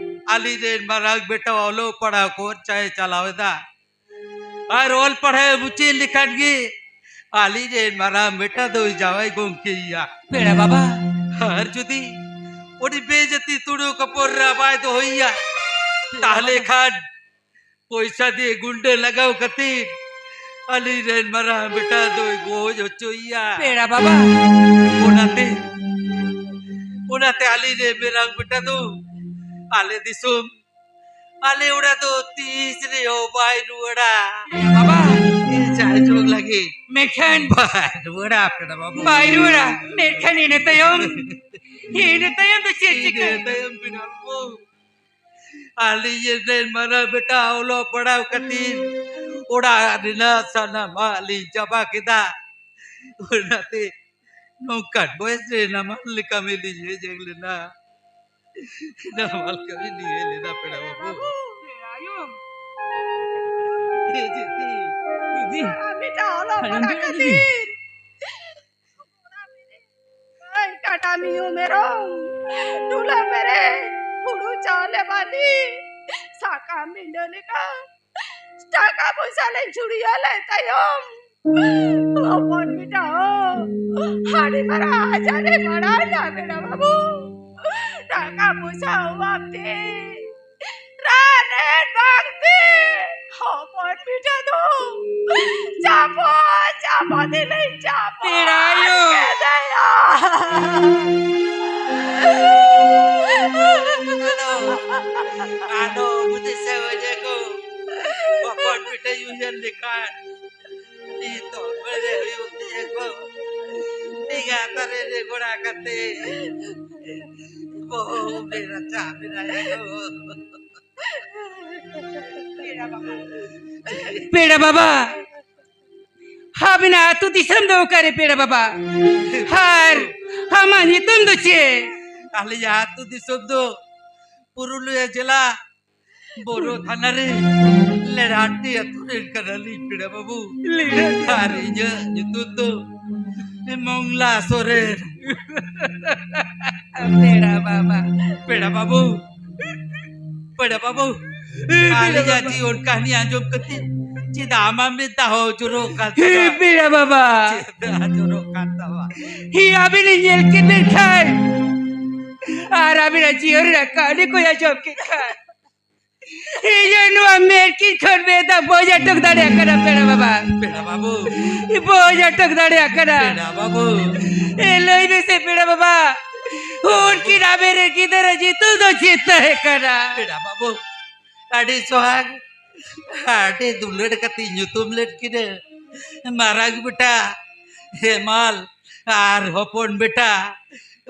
ᱟᱹᱞᱤᱧ ᱨᱮᱱ ᱢᱟᱨᱟᱝ ᱵᱮᱴᱟ ᱚᱞᱚᱜ ᱯᱟᱲᱦᱟᱣ ᱠᱷᱚᱨᱪᱟᱭ ᱪᱟᱞᱟᱣ ᱮᱫᱟ᱾ ᱟᱨ ᱚᱞ ᱯᱟᱲᱦᱟᱣ ᱢᱩᱪᱟᱹᱫ ᱞᱮᱠᱷᱟᱱ ᱜᱮ ᱟᱹᱞᱤᱧ ᱨᱮᱱ ᱢᱟᱨᱟᱝ ᱵᱮᱴᱟ ᱫᱚᱭ ᱡᱟᱶᱟᱭ ᱜᱚᱢᱠᱮᱭᱟ᱾ ᱯᱮᱲᱟ ᱵᱟᱵᱟ᱾ ᱟᱨ ᱡᱩᱫᱤ ᱩᱱᱤ ᱵᱮᱡᱟᱹᱛᱤ ᱛᱩᱲᱩᱠ ᱦᱚᱯᱚᱱ ᱨᱮ ᱵᱟᱭ ᱫᱚᱦᱚᱭᱮᱭᱟ, ᱛᱟᱦᱞᱮ ᱠᱷᱟᱱ ᱯᱚᱭᱥᱟ ᱫᱤᱭᱮ ᱜᱩᱱᱰᱟᱹ ᱞᱟᱜᱟᱣ ᱠᱟᱛᱮ ᱟᱹᱞᱤᱧ ᱨᱮᱱ ᱢᱟᱨᱟᱝ ᱵᱮᱴᱟ ᱫᱚᱭ ᱜᱚᱡ ᱦᱚᱪᱚᱭᱮᱭᱟ᱾ ᱯᱮᱲᱟ ᱵᱟᱵᱟ᱾ ᱚᱱᱟᱛᱮ, ᱚᱱᱟᱛᱮ ᱟᱹᱞᱤᱧ ᱨᱮᱱ ᱢᱟᱨᱟᱝ ᱵᱮᱴᱟ ᱫᱚ ᱟᱞᱮ ᱫᱤᱥᱚᱢ, ᱟᱞᱮ ᱚᱲᱟᱜ ᱫᱚ ᱛᱤᱥ ᱨᱮᱦᱚᱸ ᱵᱟᱭ ᱨᱩᱣᱟᱹᱲᱟ᱾ ᱯᱮᱲᱟ ᱵᱟᱵᱟ᱾ ᱡᱟᱦᱟᱸ ᱡᱚᱜᱽ ᱞᱟᱹᱜᱤᱫ᱾ ᱢᱮᱱᱠᱷᱟᱱ ᱵᱟᱭ ᱨᱩᱣᱟᱹᱲᱟ, ᱯᱮᱲᱟ ᱵᱟᱵᱟ᱾ ᱵᱟᱭ ᱨᱩᱣᱟᱹᱲᱟ᱾ ᱢᱮᱱᱠᱷᱟᱱ ᱤᱱᱟᱹ ᱛᱟᱭᱚᱢ, ᱤᱱᱟᱹ ᱛᱟᱭᱚᱢ ᱫᱚ ᱪᱮᱫ ᱪᱤᱠᱟᱹ? ᱤᱱᱟᱹ ᱛᱟᱭᱚᱢ, ᱯᱮᱲᱟ ᱵᱟᱵᱟ, ᱟᱹᱞᱤᱧ ᱨᱮᱱ ᱢᱟᱨᱟᱝ ᱵᱮᱴᱟ ᱚᱞᱚᱜ ᱯᱟᱲᱦᱟᱣ ᱠᱷᱟᱹᱛᱤᱨ ᱚᱲᱟᱜ ᱨᱮᱱᱟᱜ ᱥᱟᱱᱟᱢᱟᱜ ᱞᱤᱧ ᱪᱟᱵᱟ ᱠᱮᱫᱟ᱾ ᱚᱱᱟᱛᱮ ᱱᱚᱝᱠᱟᱱ ᱵᱚᱭᱮᱥ ᱨᱮ ᱱᱟᱢᱟᱞ ᱠᱟᱹᱢᱤ ᱞᱤᱧ ᱦᱮᱡ ᱞᱮᱱᱟ᱾ ᱱᱟᱢᱟᱞ ᱠᱟᱹᱢᱤ ᱞᱤᱧ ᱦᱮᱡ ᱞᱮᱱᱟ, ᱯᱮᱲᱟ ᱵᱟᱹᱵᱩ᱾ ᱟᱭᱳ᱾ ᱦᱮᱡ ᱛᱮ᱾ ᱫᱤᱫᱤ᱾ ᱟᱨ ᱢᱤᱫᱴᱟᱝ ᱚᱞᱚᱜ ᱟᱸᱡᱚᱢ ᱯᱟᱲᱦᱟᱜ ᱯᱮ, ᱫᱤᱫᱤ᱾ ᱠᱷᱟᱹᱛᱤᱨ᱾ ᱜᱟᱹᱭ ᱠᱟᱰᱟ ᱢᱤᱦᱩ ᱢᱮᱨᱚᱢ, ᱴᱩᱞᱟᱹ ᱯᱮᱨᱮᱡ ᱦᱩᱲᱩ ᱪᱟᱣᱞᱮ ᱵᱟᱹᱞᱤ, ᱥᱟᱠᱟᱢ ᱵᱤᱸᱰᱟᱹ ᱞᱮᱠᱟ ᱴᱟᱠᱟ ᱯᱚᱭᱥᱟ ᱞᱮ ᱪᱷᱩᱲᱭᱟᱹ ᱞᱮᱱ ᱛᱟᱭᱚᱢ, ᱦᱚᱯᱚᱱ ᱵᱮᱴᱟ ᱦᱚᱸ ᱟᱹᱰᱤ ᱢᱟᱨᱟᱝ ᱟᱡᱟᱨ ᱨᱮ ᱯᱟᱲᱟᱣ ᱮᱱᱟ ᱵᱮᱲᱟ ᱵᱟᱹᱵᱩ᱾ ᱴᱟᱠᱟ ᱯᱚᱭᱥᱟ ᱚᱵᱷᱟᱵ ᱛᱮ, ᱨᱟᱱ ᱮ ᱵᱟᱝ ᱛᱮ, ᱦᱚᱯᱚᱱ ᱵᱮᱴᱟ ᱫᱚ ᱪᱟᱯᱚ ᱪᱟᱯᱚ ᱛᱮᱞᱮ ᱪᱟᱯᱚ ᱯᱮᱲᱟᱭᱳ᱾ ᱠᱮᱫᱮᱭᱟ᱾ ᱟᱫᱚ, ᱟᱫᱚ ᱵᱩᱫᱷᱤ ᱥᱮ ᱚᱡᱮ ᱠᱚ, ᱦᱚᱯᱚᱱ ᱵᱮᱴᱟ ᱩᱭᱦᱟᱹᱨ ᱞᱮᱠᱷᱟᱱ ᱱᱤᱛᱚᱜ ᱵᱮᱲᱮ ᱦᱩᱭᱩᱜ ᱛᱤᱧᱟᱹ ᱜᱚ᱾ ᱮᱸᱜᱟ ᱛᱟᱨᱮ ᱨᱮ ᱜᱚᱲᱟ ᱠᱟᱛᱮ᱾ ᱵᱚᱦᱩ ᱵᱮᱨᱟ ᱪᱟ ᱵᱮᱱᱟᱭᱟ ᱜᱚ᱾ ᱯᱮᱲᱟ ᱵᱟᱵᱟ, ᱟᱵᱤᱱᱟᱜ ᱟᱹᱛᱩ ᱫᱤᱥᱚᱢ ᱫᱚ ᱚᱠᱟᱨᱮ ᱯᱮᱲᱟ ᱵᱟᱵᱟ? ᱟᱨ ᱟᱢᱟᱜ ᱧᱩᱛᱩᱢ ᱫᱚ ᱪᱮᱫ? ᱟᱞᱮᱭᱟᱜ ᱟᱹᱛᱩ ᱫᱤᱥᱚᱢ ᱫᱚ ᱯᱩᱨᱩᱞᱤᱭᱟᱹ ᱡᱮᱞᱟ ᱵᱳᱨᱳ ᱛᱷᱟᱱᱟ ᱨᱮ ᱞᱮᱲᱟᱴᱤ ᱟᱹᱛᱩ ᱨᱮᱱ ᱠᱟᱱᱟᱞᱤᱧ ᱯᱮᱲᱟ ᱵᱟᱹᱵᱩ᱾ ᱞᱮᱲᱟᱴᱤ᱾ ᱟᱨ ᱤᱧᱟᱹᱜ ᱧᱩᱛᱩᱢ ᱫᱚ ᱢᱚᱝᱞᱟ ᱥᱚᱨᱮᱱ᱾ ᱯᱮᱲᱟ ᱵᱟᱵᱟ᱾ ᱯᱮᱲᱟ ᱵᱟᱹᱵᱩ, ᱯᱮᱲᱟ ᱵᱟᱹᱵᱩ, ᱟᱹᱞᱤᱧᱟᱜ ᱡᱤᱭᱚᱱ ᱠᱟᱹᱦᱱᱤ ᱟᱸᱡᱚᱢ ᱠᱟᱛᱮ ᱪᱮᱫᱟᱜ ᱟᱢᱟᱜ ᱢᱮᱫ ᱫᱟᱜ ᱦᱚᱸ ᱡᱚᱨᱚᱜ ᱠᱟᱱ ᱛᱟᱢᱟ? ᱯᱮᱲᱟ ᱵᱟᱵᱟ᱾ ᱪᱮᱫᱟᱜ ᱡᱚᱨᱚᱜ ᱠᱟᱱ ᱛᱟᱢᱟ? ᱦᱮᱸ, ᱟᱹᱵᱤᱱ ᱞᱤᱧ ᱧᱮᱞ ᱠᱮᱫ ᱵᱤᱱ ᱠᱷᱟᱱ ᱟᱨ ᱟᱹᱵᱤᱱᱟᱜ ᱡᱤᱭᱚᱱ ᱨᱮᱱᱟᱜ ᱠᱟᱹᱦᱱᱤ ᱠᱚ ᱟᱸᱡᱚᱢ ᱠᱮᱫ ᱠᱷᱟᱱ ᱤᱧᱟᱹᱜ ᱱᱚᱣᱟ ᱢᱮᱫ ᱠᱤᱱ ᱠᱷᱚᱱ ᱢᱮᱫ ᱫᱟᱜ ᱵᱟᱹᱧ ᱟᱴᱚᱠ ᱫᱟᱲᱮᱭᱟᱜ ᱠᱟᱱᱟ ᱯᱮᱲᱟ ᱵᱟᱵᱟ᱾ ᱯᱮᱲᱟ ᱵᱟᱹᱵᱩ᱾ ᱵᱟᱹᱧ ᱟᱴᱚᱠ ᱫᱟᱲᱮᱭᱟᱜ ᱠᱟᱱᱟ᱾ ᱯᱮᱲᱟ ᱵᱟᱹᱵᱩ᱾ ᱮ, ᱞᱟᱹᱭ ᱢᱮᱥᱮ ᱯᱮᱲᱟ ᱵᱟᱵᱟ, ᱩᱱᱠᱤᱱ ᱟᱵᱮᱱ ᱨᱮᱱ ᱜᱤᱫᱽᱨᱟᱹ ᱧᱩᱛᱩᱢ ᱫᱚ ᱪᱮᱫ ᱛᱟᱦᱮᱸ ᱠᱟᱱᱟ? ᱯᱮᱲᱟ ᱵᱟᱹᱵᱩ, ᱟᱹᱰᱤ ᱥᱚᱦᱟᱜ, ᱟᱹᱰᱤ ᱫᱩᱞᱟᱹᱲ ᱠᱟᱛᱮ ᱧᱩᱛᱩᱢ ᱞᱮᱫ ᱠᱤᱱᱟᱹ᱾ ᱢᱟᱨᱟᱝ ᱵᱮᱴᱟ ᱦᱮᱢᱟᱞ ᱟᱨ ᱦᱚᱯᱚᱱ ᱵᱮᱴᱟ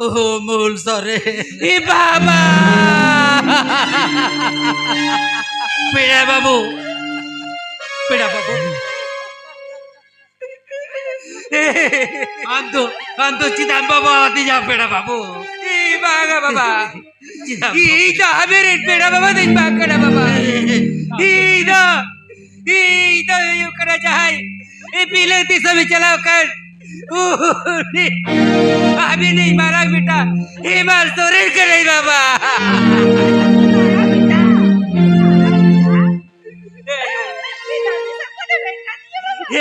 ᱩᱢᱩᱞ ᱥᱚᱨᱮᱱ᱾ ᱮ ᱵᱟᱵᱟ! ᱯᱮᱲᱟ ᱵᱟᱹᱵᱩ, ᱯᱮᱲᱟ ᱵᱟᱹᱵᱩ, ᱟᱢ ᱫᱚ, ᱟᱢ ᱫᱚ ᱪᱮᱫᱟᱜ ᱮᱢ ᱵᱟᱵᱟ ᱟᱫᱤᱧᱟ ᱯᱮᱲᱟ ᱵᱟᱹᱵᱩ? ᱮ ᱵᱟᱝᱟ ᱵᱟᱵᱟ, ᱪᱮᱫᱟᱜ ᱮᱢ ᱤᱧ ᱫᱚ ᱟᱵᱮᱱ ᱨᱮᱱ ᱯᱮᱲᱟ ᱵᱟᱵᱟ ᱫᱚᱧ ᱵᱟᱝ ᱠᱟᱱᱟ ᱵᱟᱵᱟ᱾ ᱤᱧ ᱫᱚ, ᱤᱧ ᱫᱚ ᱦᱩᱭᱩᱜ ᱠᱟᱱᱟ ᱡᱟᱦᱟᱸᱭ ᱵᱤᱞᱟᱹᱛ ᱫᱤᱥᱚᱢᱮ ᱪᱟᱞᱟᱣ ᱠᱟᱱ ᱩᱱᱤ ᱟᱹᱵᱤᱱᱤᱡ ᱢᱟᱨᱟᱝ ᱵᱮᱴᱟ ᱦᱮᱢᱟᱞ ᱥᱚᱨᱮᱱ ᱠᱟᱹᱱᱟᱹᱧ ᱵᱟᱵᱟ᱾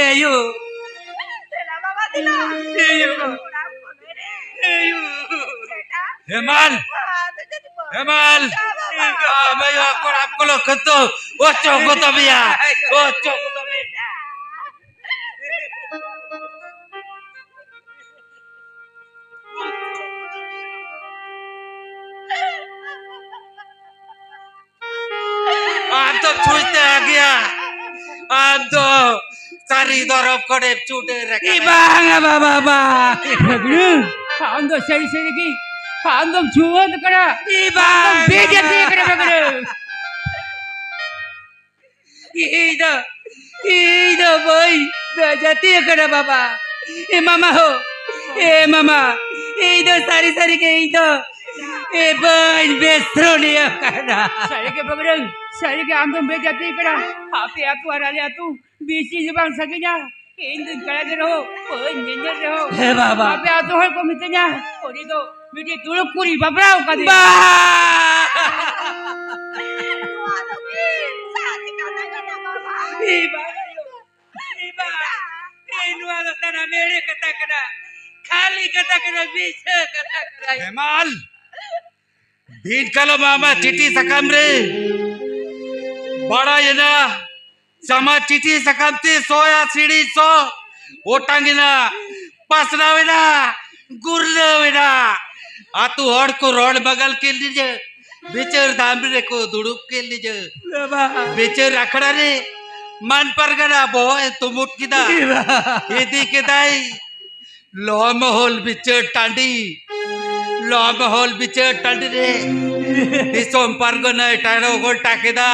ᱮᱭᱳ᱾ ᱫᱮᱞᱟ ᱵᱟᱵᱟ, ᱫᱮᱞᱟ᱾ ᱮᱭᱳ᱾ ᱠᱚᱲᱟ ᱠᱚᱞᱮ ᱨᱮ᱾ ᱮᱭᱳ᱾ ᱵᱮᱴᱟ᱾ ᱦᱮᱢᱟᱞ᱾ ᱟᱫᱚ ᱡᱩᱫᱤ ᱵᱟᱹᱦᱩ ᱦᱮᱢᱟᱞ᱾ ᱵᱟᱵᱟ᱾ ᱟᱢᱮ ᱭᱚ ᱠᱚᱲᱟ ᱠᱚᱞᱚ ᱠᱷᱟᱛᱚ᱾ ᱚᱪᱚ ᱠᱚ ᱛᱟᱵᱤᱭᱟ᱾ ᱚᱪᱚ ᱠᱚ ᱛᱟᱵᱤᱭᱟ᱾ ᱟᱢ ᱫᱚ ᱪᱷᱩᱸᱪ ᱛᱮ ᱟᱜᱮᱭᱟ᱾ ᱟᱢ ᱫᱚ ᱥᱟᱹᱨᱤ ᱫᱷᱚᱨᱚᱢ ᱠᱷᱚᱱᱮᱢ ᱪᱩᱰᱟᱹᱨ ᱟᱠᱟᱱᱟ᱾ ᱤ ᱵᱟᱝᱟ ᱵᱟᱵᱟ, ᱵᱟ᱾ ᱵᱟᱹᱜᱲᱟᱹ, ᱟᱢ ᱫᱚ ᱥᱟᱹᱨᱤ ᱥᱟᱹᱨᱤ ᱜᱮ, ᱟᱢ ᱫᱚᱢ ᱪᱷᱩᱣᱟᱹᱛ ᱠᱟᱱᱟ᱾ ᱤ ᱟᱢ ᱫᱚᱢ ᱵᱟᱝᱟ᱾ ᱵᱮᱡᱟᱹᱛᱤ ᱠᱟᱱᱟ, ᱵᱟᱹᱜᱲᱟᱹ᱾ ᱤᱧ ᱫᱚ, ᱤᱧ ᱫᱚ ᱵᱟᱹᱧ ᱵᱮᱡᱟᱹᱛᱤ ᱠᱟᱱᱟ ᱵᱟᱵᱟ᱾ ᱮ ᱢᱟᱢᱟ ᱦᱳ, ᱮ ᱢᱟᱢᱟ, ᱤᱧ ᱫᱚ ᱥᱟᱹᱨᱤ ᱥᱟᱹᱨᱤ ᱜᱮ ᱤᱧ ᱫᱚ, ᱮ, ᱵᱟᱹᱧ ᱵᱮᱥᱨᱚᱱᱤᱭᱟᱹ ᱠᱟᱱᱟ᱾ ᱥᱟᱹᱨᱤ ᱜᱮ ᱵᱟᱹᱵᱽᱨᱟᱹ, ᱥᱟᱹᱨᱤ ᱜᱮ ᱟᱢ ᱫᱚᱢ ᱵᱮᱡᱟᱹᱛᱤ ᱠᱟᱱᱟ᱾ ᱟᱯᱮ ᱟᱹᱛᱩ ᱟᱨ ᱟᱞᱮ ᱟᱹᱛᱩ ᱵᱮᱥᱤ ᱫᱚ ᱵᱟᱝ ᱥᱟᱺᱜᱤᱧᱟ᱾ ᱤᱧ ᱫᱚᱧ ᱠᱟᱲᱟ ᱜᱮ ᱨᱮᱦᱚᱸ, ᱵᱟᱹᱧ ᱧᱮᱧᱮᱞ ᱨᱮᱦᱚᱸ᱾ ᱦᱮ ᱵᱟᱵᱟ᱾ ᱟᱯᱮ ᱟᱹᱛᱩ ᱦᱚᱲ ᱠᱚ ᱢᱤᱛᱟᱹᱧᱟ, ᱩᱱᱤ ᱫᱚ ᱢᱤᱫᱴᱤᱡ ᱛᱩᱲᱩᱠ ᱠᱩᱲᱤ ᱵᱟᱯᱞᱟ ᱟᱠᱟᱫᱮᱭᱟ᱾ ᱵᱟ! ᱱᱚᱣᱟ ᱫᱚ ᱢᱤᱫ ᱥᱟᱹᱨᱤ ᱠᱟᱛᱷᱟ ᱠᱟᱱᱟ, ᱵᱟᱵᱟ᱾ ᱮ ᱵᱟᱵᱟ, ᱮ ᱵᱟᱵᱟ, ᱮ ᱱᱚᱣᱟ ᱫᱚ ᱥᱟᱱᱟᱢ ᱮᱲᱮ ᱠᱟᱛᱷᱟ ᱠᱟᱱᱟ, ᱠᱷᱟᱹᱞᱤ ᱠᱟᱛᱷᱟ ᱠᱟᱱᱟ, ᱢᱤᱪᱷᱟᱹ ᱠᱟᱛᱷᱟ ᱠᱟᱱᱟ᱾ ᱦᱮᱢᱟᱞ! ᱫᱤᱱ ᱠᱟᱞᱚᱢ ᱟᱢᱟᱜ ᱪᱤᱴᱷᱤ ᱥᱟᱠᱟᱢ ᱨᱮ ᱵᱟᱲᱟᱭᱮᱱᱟ, ᱟᱢᱟᱜ ᱪᱤᱴᱷᱤ ᱥᱟᱠᱟᱢ ᱛᱮ ᱥᱚᱭᱟ ᱥᱤᱲᱤ ᱥᱚ ᱚᱴᱟᱝ ᱮᱱᱟ, ᱯᱟᱥᱱᱟᱣ ᱮᱱᱟ, ᱜᱩᱨᱞᱟᱹᱣ ᱮᱱᱟ᱾ ᱟᱛᱳ ᱦᱚᱲ ᱠᱚ ᱨᱚᱲ ᱵᱟᱜᱟᱞ ᱠᱮᱫ ᱞᱤᱧᱟᱹ, ᱵᱤᱪᱟᱹᱨ ᱫᱷᱟᱢ ᱨᱮᱠᱚ ᱫᱩᱲᱩᱵ ᱠᱮᱫ ᱞᱤᱧᱟᱹ᱾ ᱵᱟᱵᱟ᱾ ᱵᱤᱪᱟᱹᱨ ᱟᱠᱷᱲᱟ ᱨᱮ ᱢᱟᱱ ᱯᱟᱨᱜᱟᱱᱟ ᱵᱚᱦᱚᱜ ᱮ ᱛᱩᱢᱩᱫ ᱠᱮᱫᱟ, ᱵᱟᱵᱟ᱾ ᱤᱫᱤ ᱠᱮᱫᱟᱭ ᱞᱚᱢᱚᱦᱚᱞ ᱵᱤᱪᱟᱹᱨ ᱴᱟᱺᱰᱤ, ᱞᱚᱢᱚᱦᱚᱞ ᱵᱤᱪᱟᱹᱨ ᱴᱟᱺᱰᱤ ᱨᱮ ᱫᱤᱥᱚᱢ ᱯᱟᱨᱜᱟᱱᱟᱭ ᱴᱟᱲᱚ ᱜᱚᱴᱟ ᱠᱮᱫᱟ᱾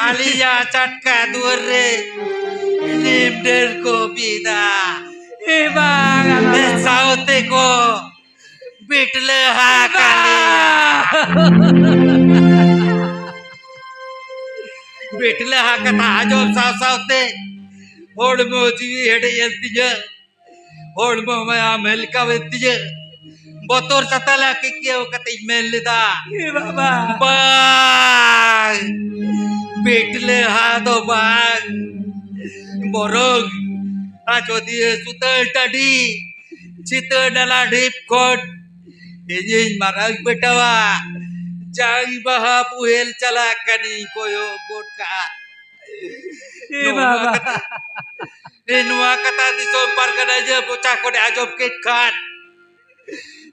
ᱟᱞᱮᱭᱟᱜ ᱪᱟᱴᱠᱟ ᱫᱩᱣᱟᱹᱨ ᱨᱮ ᱱᱤᱢ ᱰᱟᱹᱨ ᱠᱚ ᱵᱤᱫᱟ᱾ ᱮ ᱵᱟᱝ, ᱮ ᱥᱟᱶᱛᱮ ᱠᱚ ᱵᱤᱴᱞᱟᱹ ᱦᱟᱠᱟᱞᱮᱭᱟ᱾ ᱵᱤᱴᱞᱟᱹ ᱦᱟ ᱠᱟᱛᱷᱟ ᱟᱸᱡᱚᱢ ᱥᱟᱶ ᱥᱟᱶᱛᱮ ᱦᱚᱲᱢᱚ ᱡᱤᱣᱤ ᱦᱮᱰᱮᱡ ᱮᱱ ᱛᱤᱧᱟᱹ᱾ ᱦᱚᱲᱢᱚ ᱢᱟᱭᱟᱢ ᱦᱮᱞᱠᱟᱣᱮᱱ ᱛᱤᱧᱟᱹ᱾ ᱵᱚᱛᱚᱨ ᱥᱟᱛᱟᱞᱟ ᱠᱤᱠᱤᱭᱟᱹᱣ ᱠᱟᱛᱮᱧ ᱢᱮᱱ ᱞᱮᱫᱟ, ᱮ ᱵᱟᱵᱟ᱾ ᱵᱟᱝ, ᱵᱤᱴᱞᱟᱹ ᱦᱟ ᱫᱚ ᱵᱟᱝ, ᱵᱚᱨᱚᱝ ᱟᱡᱚᱫᱤᱭᱟᱹ ᱥᱩᱛᱟᱹᱱ ᱴᱟᱺᱰᱤ ᱪᱷᱤᱛᱟᱹ ᱰᱟᱞᱟ ᱰᱷᱤᱯ ᱠᱷᱚᱱ ᱤᱧᱤᱧ ᱢᱟᱨᱟᱝ ᱵᱮᱴᱟᱣᱟ ᱡᱟᱝ ᱵᱟᱦᱟ ᱵᱩᱦᱮᱞ ᱪᱟᱞᱟᱜ ᱠᱟᱹᱱᱤᱧ ᱠᱚᱭᱚᱜ ᱜᱚᱫ ᱠᱟᱜᱼᱟ᱾ ᱮ ᱱᱚᱣᱟ ᱵᱟᱵᱟ᱾ ᱠᱟᱛᱷᱟ, ᱮ ᱱᱚᱣᱟ ᱠᱟᱛᱷᱟ ᱫᱤᱥᱚᱢ ᱯᱟᱨᱜᱟᱱᱟ ᱤᱭᱟᱹ ᱢᱚᱪᱟ ᱠᱷᱚᱱᱮ ᱟᱸᱡᱚᱢ ᱠᱮᱫ ᱠᱷᱟᱱ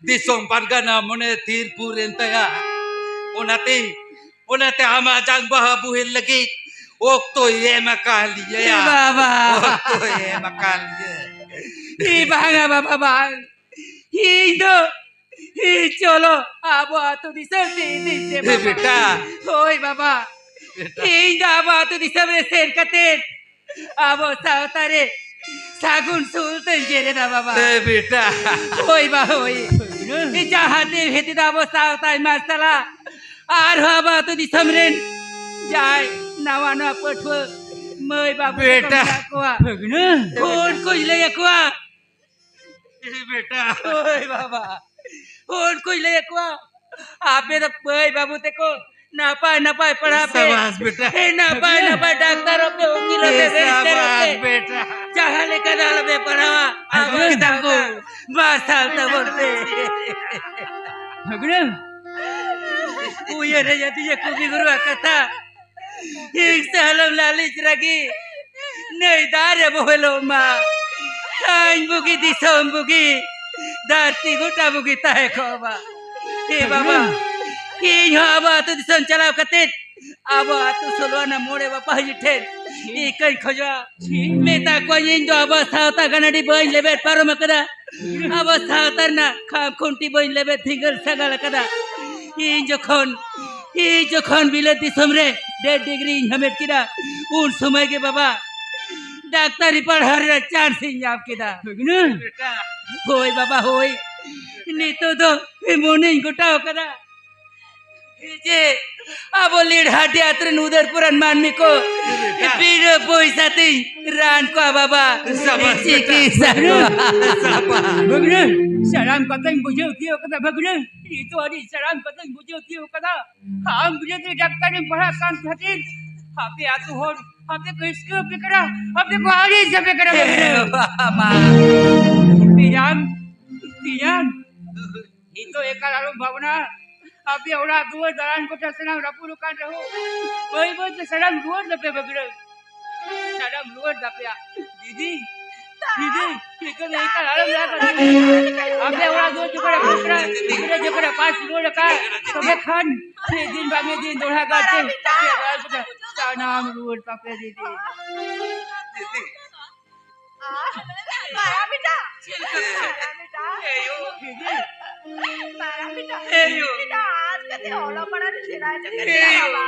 ᱫᱤᱥᱚᱢ ᱯᱟᱨᱜᱟᱱᱟ ᱢᱚᱱᱮ ᱛᱷᱤᱨ ᱯᱷᱩᱨ ᱮᱱ ᱛᱟᱭᱟ᱾ ᱚᱱᱟᱛᱮ, ᱚᱱᱟᱛᱮ ᱟᱢᱟᱜ ᱡᱟᱝ ᱵᱟᱦᱟ ᱵᱩᱦᱮᱞ ᱞᱟᱹᱜᱤᱫ ᱚᱠᱛᱚᱭ ᱮᱢ ᱟᱠᱟᱫ ᱞᱤᱧᱟᱹᱭᱟ᱾ ᱮ ᱵᱟᱵᱟ᱾ ᱚᱠᱛᱚᱭ ᱮᱢ ᱟᱠᱟᱫ ᱞᱤᱧᱟᱹ᱾ ᱮ ᱵᱟᱝᱟ ᱵᱟᱵᱟ, ᱵᱟᱝ᱾ ᱤᱧ ᱫᱚ, ᱤᱧ ᱪᱚᱞᱚ ᱟᱵᱚ ᱟᱹᱛᱩ ᱫᱤᱥᱚᱢ ᱛᱮ ᱤᱫᱤᱧ ᱛᱮ ᱮ ᱵᱟᱵᱟ᱾ ᱵᱮᱴᱟ᱾ ᱦᱳᱭ ᱵᱟᱵᱟ, ᱵᱮᱴᱟ᱾ ᱤᱧ ᱫᱚ ᱟᱵᱚ ᱟᱹᱛᱩ ᱫᱤᱥᱚᱢ ᱨᱮ ᱥᱮᱱ ᱠᱟᱛᱮ ᱟᱵᱚ ᱥᱟᱶᱛᱟ ᱨᱮ ᱥᱟᱹᱜᱩᱱ ᱥᱩᱞ ᱛᱮᱧ ᱡᱮᱨᱮᱫᱟ ᱵᱟᱵᱟ᱾ ᱮ ᱵᱮᱴᱟ᱾ ᱦᱳᱭ ᱵᱟ, ᱦᱳᱭ᱾ ᱡᱟᱦᱟᱸ ᱛᱮ ᱵᱷᱮᱛᱤ ᱫᱚ ᱟᱵᱚ ᱥᱟᱶᱛᱟᱭ ᱢᱟᱨᱥᱟᱞᱟ᱾ ᱟᱨᱦᱚᱸ ᱟᱵᱚ ᱟᱹᱛᱩ ᱫᱤᱥᱚᱢ ᱨᱮᱱ ᱡᱟᱦᱟᱸᱭ ᱱᱟᱣᱟ ᱱᱟᱣᱟ ᱯᱟᱹᱴᱷᱩᱣᱟᱹ ᱢᱟᱹᱭ ᱵᱟᱹᱵᱩ ᱛᱟᱠᱚ ᱵᱮᱴᱟ᱾ ᱢᱮᱱᱟᱜ ᱠᱚᱣᱟ᱾ ᱵᱷᱟᱹᱜᱽᱱᱟᱹ᱾ ᱩᱱᱠᱩᱧ ᱞᱟᱹᱭ ᱟᱠᱚᱣᱟ᱾ ᱮ ᱵᱮᱴᱟ᱾ ᱦᱳᱭ ᱵᱟᱵᱟ, ᱩᱱᱠᱩᱧ ᱞᱟᱹᱭ ᱟᱠᱚᱣᱟ, ᱟᱯᱮ ᱫᱚ ᱢᱟᱹᱭ ᱵᱟᱹᱵᱩ ᱛᱮᱠᱚ ᱱᱟᱯᱟᱭ ᱱᱟᱯᱟᱭ ᱯᱟᱲᱦᱟᱣ ᱯᱮ᱾ ᱥᱟᱵᱟᱥ ᱵᱮᱴᱟ᱾ ᱦᱮᱸ, ᱱᱟᱯᱟᱭ ᱱᱟᱯᱟᱭ ᱰᱟᱠᱛᱟᱨᱚᱜ ᱯᱮ, ᱩᱠᱤᱞᱚᱜ ᱯᱮ, ᱮ ᱵᱮᱨᱤᱥᱴᱟᱨᱚᱜ ᱥᱟᱵᱟᱥ ᱯᱮ᱾ ᱵᱮᱴᱟ᱾ ᱡᱟᱦᱟᱸ ᱞᱮᱠᱟ ᱫᱚ ᱟᱞᱚᱯᱮ ᱯᱟᱲᱦᱟᱣᱟ᱾ ᱟᱵᱚ ᱟᱹᱰᱤ ᱜᱤᱫᱽᱨᱟᱹ ᱠᱚ ᱱᱟᱯᱟᱭ᱾ ᱢᱟᱨᱥᱟᱞ ᱛᱟᱵᱚᱱ ᱯᱮ᱾ ᱵᱷᱟᱹᱜᱽᱱᱟᱹ᱾ ᱩᱭᱦᱟᱹᱨ ᱦᱮᱡ ᱟᱹᱫᱤᱧᱟ ᱠᱚᱵᱤ ᱜᱩᱨᱩᱣᱟᱜ ᱠᱟᱛᱷᱟ᱾ ᱦᱤᱝᱥᱟᱹ ᱟᱞᱚᱢ ᱞᱟᱹᱞᱤᱥ ᱨᱟᱹᱜᱤ, ᱱᱟᱹᱭ ᱫᱟᱜ ᱨᱮ ᱵᱚᱦᱮᱞᱚᱜ ᱢᱟ᱾ ᱟᱹᱧ ᱵᱩᱜᱤ ᱫᱤᱥᱚᱢ ᱵᱩᱜᱤ, ᱫᱷᱟᱹᱨᱛᱤ ᱜᱚᱴᱟ ᱵᱩᱜᱤ ᱛᱟᱦᱮᱸ ᱠᱚᱜ ᱢᱟ᱾ ᱮ ᱵᱟᱵᱟ, ᱤᱧ ᱦᱚᱸ ᱟᱵᱚ ᱟᱹᱛᱩ ᱫᱤᱥᱚᱢ ᱪᱟᱞᱟᱣ ᱠᱟᱛᱮ ᱟᱵᱚ ᱟᱹᱛᱩ ᱥᱳᱞᱳ ᱟᱱᱟ ᱢᱚᱬᱮ ᱵᱟᱵᱟ ᱤᱧ ᱴᱷᱮᱱ ᱤᱠᱟᱹᱧ ᱠᱷᱚᱡᱚᱜᱼᱟ᱾ ᱢᱮᱛᱟ ᱠᱚᱣᱟᱧ ᱤᱧ ᱫᱚ ᱟᱵᱚ ᱥᱟᱶᱛᱟ ᱜᱟᱱᱟᱰᱤ ᱵᱟᱹᱧ ᱞᱮᱵᱮᱫ ᱯᱟᱨᱚᱢ ᱟᱠᱟᱫᱟ᱾ ᱟᱵᱚ ᱥᱟᱶᱛᱟ ᱨᱮᱱᱟᱜ ᱠᱷᱟᱢ ᱠᱷᱩᱱᱴᱤ ᱵᱟᱹᱧ ᱞᱮᱵᱮᱫ ᱯᱷᱤᱸᱜᱟᱹᱲ ᱥᱟᱜᱟᱲ ᱟᱠᱟᱫᱟ᱾ ᱤᱧ ᱡᱚᱠᱷᱚᱱ, ᱤᱧ ᱡᱚᱠᱷᱚᱱ ᱵᱤᱞᱟᱹᱛ ᱫᱤᱥᱚᱢ ᱨᱮ ᱰᱮᱰ ᱰᱤᱜᱽᱨᱤᱧ ᱦᱟᱢᱮᱴ ᱠᱮᱫᱟ, ᱩᱱ ᱥᱚᱢᱚᱭ ᱜᱮ ᱵᱟᱵᱟ ᱰᱟᱠᱛᱟᱨᱤ ᱯᱟᱲᱦᱟᱣ ᱨᱮᱱᱟᱜ ᱪᱟᱱᱥ ᱤᱧ ᱧᱟᱢ ᱠᱮᱫᱟ᱾ ᱦᱳᱭ ᱵᱟᱵᱟ, ᱦᱳᱭ᱾ ᱱᱤᱛᱚᱜ ᱫᱚ ᱢᱚᱱᱮᱧ ᱜᱚᱴᱟᱣ ᱠᱟᱫᱟ᱾ ᱡᱮ ᱟᱵᱚ ᱞᱤᱲᱦᱟᱴᱤ ᱟᱛᱳ ᱨᱮᱱ ᱩᱫᱟᱹᱨ ᱯᱩᱨᱟᱱ ᱢᱟᱹᱱᱢᱤ ᱠᱚ ᱵᱤᱱᱟᱹ ᱯᱚᱭᱥᱟ ᱛᱮᱧ ᱨᱟᱱ ᱠᱚᱣᱟ ᱵᱟᱵᱟ᱾ ᱥᱟᱵᱟᱥ ᱵᱮᱴᱟ᱾ ᱪᱤᱠᱤᱛᱥᱟ ᱠᱚᱣᱟ᱾ ᱥᱟᱵᱟᱥ᱾ ᱵᱷᱟᱹᱜᱽᱱᱟᱹ, ᱥᱟᱱᱟᱢ ᱠᱟᱛᱷᱟᱧ ᱵᱩᱡᱷᱟᱹᱣ ᱛᱤᱭᱳᱜ ᱠᱟᱫᱟ ᱵᱷᱟᱹᱜᱽᱱᱟᱹ᱾ ᱱᱤᱛᱚᱜ ᱟᱹᱰᱤ ᱥᱟᱱᱟᱢ ᱠᱟᱛᱷᱟᱧ ᱵᱩᱡᱷᱟᱹᱣ ᱛᱤᱭᱳᱜ ᱠᱟᱫᱟ᱾ ᱟᱢ ᱵᱤᱞᱟᱹᱛ ᱨᱮ ᱰᱟᱠᱛᱟᱨᱮᱢ ᱯᱟᱲᱦᱟᱜ ᱠᱟᱱ ᱠᱷᱟᱹᱛᱤᱨ ᱟᱯᱮ ᱟᱛᱳ ᱦᱚᱲ ᱟᱯᱮ ᱠᱚ ᱦᱤᱥᱠᱟᱹ ᱟᱯᱮ ᱠᱟᱱᱟ, ᱟᱯᱮ ᱠᱚ ᱟᱹᱲᱤᱥ ᱟᱯᱮ ᱠᱟᱱᱟ, ᱵᱟᱹᱵᱩ᱾ ᱮ ᱵᱟᱵᱟ ᱢᱟ᱾ ᱛᱮᱭᱟᱝ, ᱛᱮᱭᱟᱝ, ᱱᱤᱛᱚᱜ ᱮᱠᱟᱞ ᱟᱞᱚᱢ ᱵᱷᱟᱵᱽᱱᱟ᱾ ᱟᱯᱮ ᱚᱲᱟᱜ ᱫᱩᱣᱟᱹᱨ ᱫᱟᱞᱟᱱ ᱠᱚ ᱥᱟᱱᱟᱢ ᱨᱟᱹᱯᱩᱫ ᱟᱠᱟᱱ ᱨᱮᱦᱚᱸ, ᱵᱟᱹᱭ ᱵᱟᱹᱭ ᱛᱮ ᱥᱟᱱᱟᱢ ᱨᱩᱣᱟᱹᱲ ᱛᱟᱯᱮ, ᱵᱟᱹᱵᱩ᱾ ᱥᱟᱱᱟᱢ ᱨᱩᱣᱟᱹᱲ ᱛᱟᱯᱮᱭᱟ᱾ ᱫᱤᱫᱤ, ᱫᱤᱫᱤ, ᱱᱤᱛᱚᱜ ᱫᱚ ᱮᱠᱟᱞ ᱟᱞᱚᱢ ᱞᱟᱹᱭᱟ, ᱫᱤᱫᱤ᱾ ᱟᱯᱮ ᱚᱲᱟᱜ ᱫᱩᱣᱟᱹᱨ ᱡᱚᱠᱷᱚᱱ ᱨᱟᱹᱯᱩᱫ ᱠᱟᱱᱟ, ᱜᱤᱫᱽᱨᱟᱹ ᱡᱚᱠᱷᱚᱱ ᱟᱯᱟᱥ ᱨᱩᱣᱟᱹᱲ ᱟᱠᱟᱱ, ᱛᱚᱵᱮ ᱠᱷᱟᱱ ᱢᱤᱫ ᱫᱤᱱ ᱵᱟᱝ ᱢᱤᱫ ᱫᱤᱱ ᱫᱚᱦᱲᱟ ᱠᱟᱛᱮ ᱟᱯᱮ ᱚᱲᱟᱜ ᱫᱚ ᱥᱟᱱᱟᱢ ᱨᱩᱣᱟᱹᱲ ᱛᱟᱯᱮ, ᱫᱤᱫᱤ᱾ ᱫᱤᱫᱤ᱾ ᱢᱟᱨᱟᱝ ᱵᱮᱴᱟ᱾ ᱪᱮᱫ ᱞᱮᱠᱟ? ᱢᱟᱨᱟᱝ ᱵᱮᱴᱟ᱾ ᱮᱭᱳ᱾ ᱫᱤᱫᱤ᱾ ᱢᱟᱨᱟᱝ ᱵᱮᱴᱟ᱾ ᱮᱭᱳ᱾ ᱵᱮᱴᱟ, ᱟᱨ ᱠᱟᱛᱮ ᱚᱞᱚᱜ ᱯᱟᱲᱦᱟᱜ ᱨᱮ ᱥᱮᱬᱟ ᱦᱚᱪᱚ ᱠᱮᱫ ᱢᱮᱭᱟ ᱮᱭᱳ᱾ ᱵᱟᱵᱟ᱾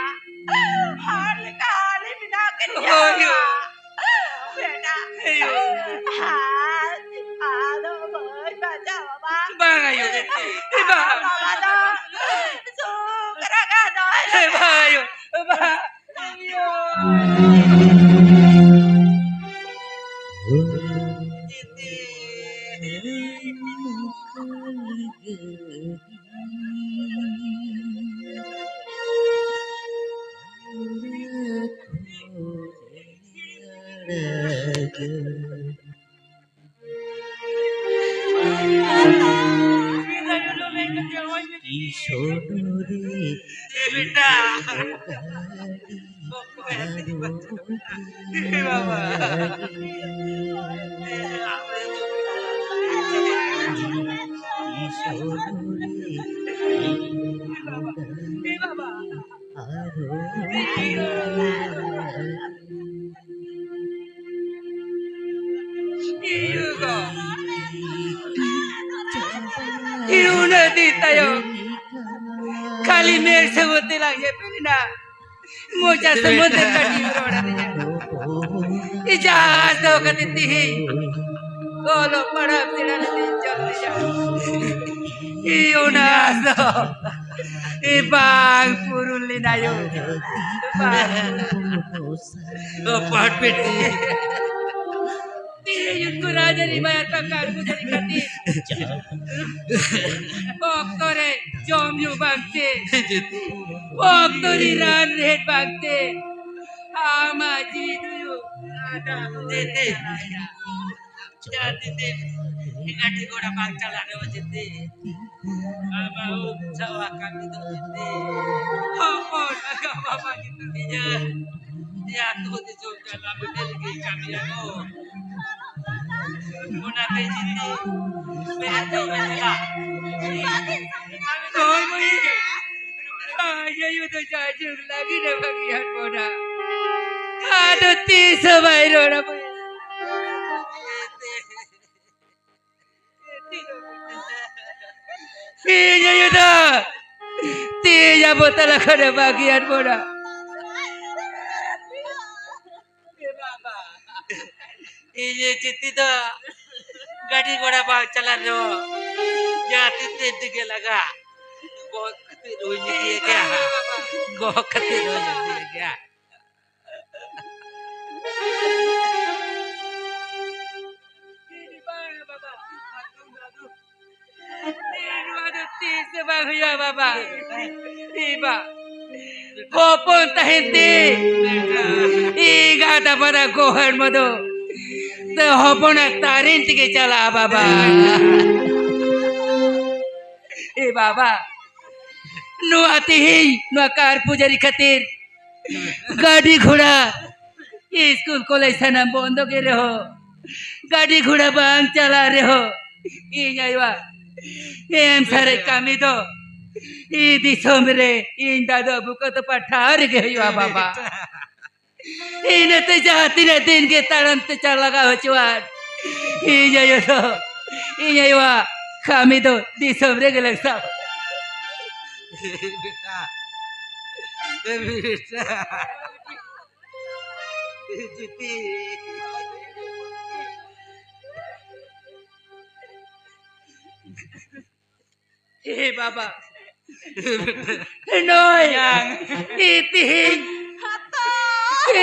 ᱦᱚᱲ ᱞᱮᱠᱟ ᱦᱚᱲ ᱞᱮ ᱵᱮᱱᱟᱣ ᱠᱮᱫ ᱢᱮᱭᱟ ᱮᱭᱳ᱾ ᱵᱟᱵᱟ᱾ ᱵᱮᱴᱟ᱾ ᱮᱭᱳ᱾ ᱟᱨ, ᱟᱫᱚ ᱵᱟᱹᱧ ᱵᱟᱧᱪᱟᱣᱟ ᱵᱟᱵᱟ᱾ ᱵᱟᱝ ᱟᱭᱳ᱾ ᱵᱟᱝ᱾ ᱵᱟᱵᱟ ᱫᱚ ᱥᱩᱠ ᱨᱮᱜᱮ ᱫᱚᱦᱚᱭ ᱮ ᱵᱟᱝ ᱟᱭᱳ᱾ ᱵᱟᱝ᱾ ᱠᱤᱥᱳᱨ ᱨᱮ ᱵᱮᱴᱟ᱾ ᱮ ᱵᱟᱵᱟ᱾ ᱠᱤᱥᱳᱨ ᱨᱮ ᱮ ᱵᱟᱵᱟ᱾ ᱟᱨᱚ ᱩᱱᱟᱹᱜ ᱫᱤᱱ ᱛᱟᱭᱚᱢ ᱠᱷᱟᱹᱞᱤ ᱢᱮᱫ ᱥᱟᱹᱢᱩᱫ ᱛᱮᱞᱟᱝ ᱧᱮᱯᱮᱞ ᱮᱱᱟ, ᱢᱚᱪᱟ ᱥᱟᱹᱢᱩᱫ ᱛᱮ ᱠᱟᱹᱴᱤᱡ ᱮᱢ ᱨᱚᱲ ᱟᱹᱫᱤᱧᱟ᱾ ᱤᱧ ᱡᱟᱦᱟᱸ ᱟᱥ ᱫᱚᱦᱚ ᱠᱟᱛᱮ ᱛᱤᱦᱤᱧ ᱚᱞᱚᱜ ᱯᱟᱲᱦᱟᱣ ᱥᱮᱬᱟ ᱞᱟᱹᱜᱤᱫ ᱤᱧ ᱪᱟᱞᱟᱜ ᱤᱧ ᱚᱱᱟ ᱟᱥ ᱫᱚ ᱵᱟᱝ ᱯᱩᱨᱩᱱ ᱞᱮᱱᱟ ᱭᱳ᱾ ᱵᱟᱝ ᱯᱩᱨᱩᱱ᱾ ᱚ, ᱯᱟᱴ ᱯᱮᱴᱤ᱾ ᱛᱤᱦᱤᱧ ᱩᱱᱠᱩ ᱨᱟᱡᱽᱟᱹᱨᱤ ᱵᱟᱭᱟᱨ ᱴᱟᱠᱟ ᱟᱹᱜᱩ ᱫᱟᱲᱮ ᱠᱷᱟᱹᱛᱤᱨ ᱚᱠᱛᱚ ᱨᱮ ᱡᱚᱢ ᱧᱩ ᱵᱟᱝᱛᱮ, ᱚᱠᱛᱚ ᱨᱮ ᱨᱟᱱ ᱨᱮᱦᱮᱫ ᱵᱟᱝᱛᱮ, ᱟᱢᱟᱜ ᱡᱤᱣᱤ ᱫᱚ ᱟᱫᱚ ᱫᱮ, ᱫᱮ᱾ ᱡᱟᱦᱟᱸ ᱛᱤᱱ ᱫᱤᱱ ᱜᱟᱹᱰᱤ ᱜᱷᱚᱲᱟ ᱵᱟᱝ ᱪᱟᱞᱟᱜ ᱨᱮᱦᱚᱸ ᱡᱮᱛᱮ ᱵᱟᱵᱟ ᱩᱢ ᱥᱟᱶᱟ ᱠᱟᱹᱢᱤ ᱫᱚ ᱡᱮᱛᱮ ᱦᱚᱯᱚᱱ ᱞᱟᱜᱟ ᱵᱟᱵᱟ ᱜᱮ ᱠᱟᱹᱢᱤᱭᱟ᱾ ᱡᱮ ᱟᱹᱛᱩ ᱫᱤᱥᱚᱢ ᱪᱟᱞᱟᱣ ᱠᱟᱛᱮ ᱞᱟᱹᱜᱤᱫ ᱠᱟᱹᱢᱤᱭᱟ ᱠᱚ᱾ ᱚᱱᱟᱛᱮ ᱡᱤᱛᱤ ᱵᱮᱨᱮᱫ ᱛᱮ ᱢᱮᱱ ᱞᱮᱫᱟ, ᱦᱳᱭ ᱢᱟᱹᱭ, ᱟᱭᱳ ᱫᱚ ᱡᱟᱭᱡᱩᱜᱽ ᱞᱟᱹᱜᱤᱫ ᱮ ᱵᱟᱹᱜᱤᱭᱟᱫ ᱵᱚᱱᱟ᱾ ᱟᱫᱚ ᱛᱤᱥ ᱦᱚᱸ ᱵᱟᱭ ᱨᱚᱲᱟ ᱢᱟᱹᱭ᱾ ᱤᱧ ᱟᱭᱳ ᱫᱚ ᱛᱮᱦᱮᱧ ᱟᱵᱚ ᱛᱟᱞᱟ ᱠᱷᱚᱱᱮ ᱵᱟᱹᱜᱤᱭᱟᱱ ᱵᱚᱱᱟ᱾ ᱤᱧ ᱪᱤᱛᱤ ᱫᱚ ᱜᱟᱹᱰᱤ ᱜᱷᱚᱲᱟ ᱵᱟᱝ ᱪᱟᱞᱟᱜ ᱨᱮᱦᱚᱸ ᱡᱟᱦᱟᱸ ᱛᱤᱱ ᱫᱤᱱ ᱛᱮᱜᱮ ᱞᱟᱜᱟ ᱜᱚᱜ ᱠᱟᱛᱮ ᱨᱩᱧ ᱤᱫᱤᱭᱮ ᱜᱮᱭᱟ, ᱜᱚᱜ ᱠᱟᱛᱮ ᱨᱩᱧ ᱤᱫᱤᱭᱮ ᱜᱮᱭᱟ᱾ ᱱᱚᱣᱟ ᱫᱚ ᱛᱤᱥ ᱦᱚᱸ ᱵᱟᱝ ᱦᱩᱭᱩᱜᱼᱟ ᱵᱟᱵᱟ᱾ ᱤ ᱵᱟ, ᱦᱚᱯᱚᱱ ᱛᱟᱦᱮᱱ ᱛᱮ ᱮᱸᱜᱟᱛ ᱟᱯᱟᱛᱟᱜ ᱜᱚᱦᱚᱲ ᱢᱚᱫᱚ ᱛᱮ ᱦᱚᱯᱚᱱᱟᱜ ᱛᱟᱨᱮᱱ ᱛᱮᱜᱮ ᱪᱟᱞᱟᱜᱼᱟ ᱵᱟᱵᱟ᱾ ᱮ ᱵᱟᱵᱟ, ᱱᱚᱣᱟ ᱛᱮᱦᱮᱧ ᱱᱚᱣᱟ ᱠᱟᱨ ᱯᱩᱡᱟᱨᱤ ᱠᱷᱟᱹᱛᱤᱨ ᱜᱟᱹᱰᱤ ᱜᱷᱚᱲᱟ, ᱤᱥᱠᱩᱞ ᱠᱚᱞᱮᱡᱽ ᱥᱟᱱᱟᱢ ᱵᱚᱱᱫᱚ ᱜᱮ ᱨᱮᱦᱚᱸ, ᱜᱟᱹᱰᱤ ᱜᱷᱚᱲᱟ ᱵᱟᱝ ᱪᱟᱞᱟᱜ ᱨᱮᱦᱚᱸ, ᱤᱧ ᱟᱭᱳᱣᱟᱜ ᱮᱢ ᱥᱟᱨᱮᱡ ᱠᱟᱹᱢᱤ ᱫᱚ ᱤᱧ ᱫᱤᱥᱚᱢ ᱨᱮ ᱤᱧ ᱫᱟᱫᱩ ᱟᱵᱚ ᱠᱚ ᱛᱚᱯᱟ ᱴᱷᱟᱶ ᱨᱮᱜᱮ ᱦᱩᱭᱩᱜᱼᱟ ᱵᱟᱵᱟ᱾ ᱤᱱᱟᱹᱛᱮ ᱡᱟᱦᱟᱸ ᱛᱤᱱᱟᱹᱜ ᱫᱤᱱ ᱜᱮ ᱛᱟᱲᱟᱢ ᱛᱮ ᱪᱟᱞ ᱞᱟᱜᱟᱣ ᱦᱚᱪᱚᱣᱟᱱ, ᱤᱧ ᱟᱭᱳ ᱫᱚ, ᱤᱧ ᱟᱭᱳᱣᱟᱜ ᱠᱟᱹᱢᱤ ᱫᱚ ᱫᱤᱥᱚᱢ ᱨᱮᱜᱮ ᱞᱮ ᱥᱟᱵᱟ᱾ ᱵᱮᱴᱟ, ᱮ ᱵᱮᱴᱟ, ᱮ ᱡᱤᱛᱤ᱾ ᱮ ᱵᱟᱵᱟ, ᱱᱚᱜᱼᱚᱭ ᱤᱧ ᱛᱤᱦᱤᱧ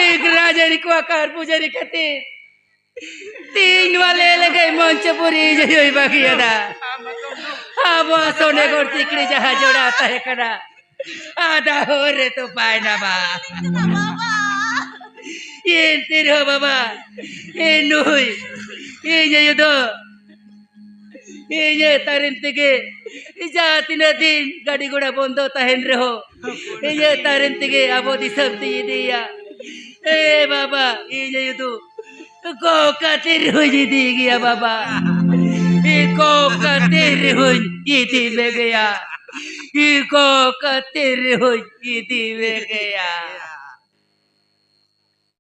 ᱤᱧ ᱨᱟᱡᱽᱟᱹᱨᱤ ᱠᱚᱣᱟᱜ ᱠᱟᱨ ᱯᱩᱡᱟᱹᱨᱤ ᱠᱷᱟᱹᱛᱤᱨ ᱛᱤᱦᱤᱧ ᱱᱚᱣᱟ ᱞᱮ ᱞᱮᱜᱮ ᱢᱚᱧᱪᱚᱯᱩᱨᱤ ᱤᱧ ᱟᱭᱳᱭ ᱵᱟᱹᱜᱤᱭᱟᱫᱟ᱾ ᱟᱵᱚ ᱥᱚᱱᱮᱜᱚᱲ ᱥᱤᱠᱲᱤ ᱡᱟᱦᱟᱸ ᱡᱚᱲᱟᱣ ᱛᱟᱦᱮᱸ ᱠᱟᱱᱟ, ᱟᱫᱟ ᱦᱚᱨ ᱨᱮ ᱛᱚᱯᱟᱭᱱᱟ ᱵᱟ᱾ ᱮᱱᱛᱮ ᱨᱮᱦᱚᱸ ᱵᱟᱵᱟ, ᱤᱧ ᱱᱩᱭ, ᱤᱧ ᱟᱭᱳ ᱫᱚ ᱤᱧᱟᱹᱜ ᱛᱟᱨᱮᱱ ᱛᱮᱜᱮ ᱡᱟᱦᱟᱸ ᱛᱤᱱᱟᱹᱜ ᱫᱤᱱ ᱜᱟᱹᱰᱤ ᱜᱷᱚᱲᱟ ᱵᱚᱱᱫᱚ ᱛᱟᱦᱮᱱ ᱨᱮᱦᱚᱸ, ᱤᱧᱟᱹᱜ ᱛᱟᱨᱮᱱ ᱛᱮᱜᱮ ᱟᱵᱚ ᱫᱤᱥᱚᱢ ᱛᱮ ᱤᱫᱤᱭᱟ᱾ ᱮ ᱵᱟᱵᱟ, ᱤᱧ ᱟᱭᱳ ᱫᱚ ᱠᱚᱠᱟ ᱛᱮ ᱨᱮᱦᱚᱸᱧ ᱤᱫᱤ ᱜᱮᱭᱟ ᱵᱟᱵᱟ᱾ ᱤᱧ ᱠᱚᱠᱟ ᱛᱮ ᱨᱮᱦᱚᱸᱧ ᱤᱫᱤ ᱢᱮᱜᱮᱭᱟ᱾ ᱤᱧ ᱠᱚᱠᱟ ᱛᱮ ᱨᱮᱦᱚᱸᱧ ᱤᱫᱤ ᱢᱮᱜᱮᱭᱟ᱾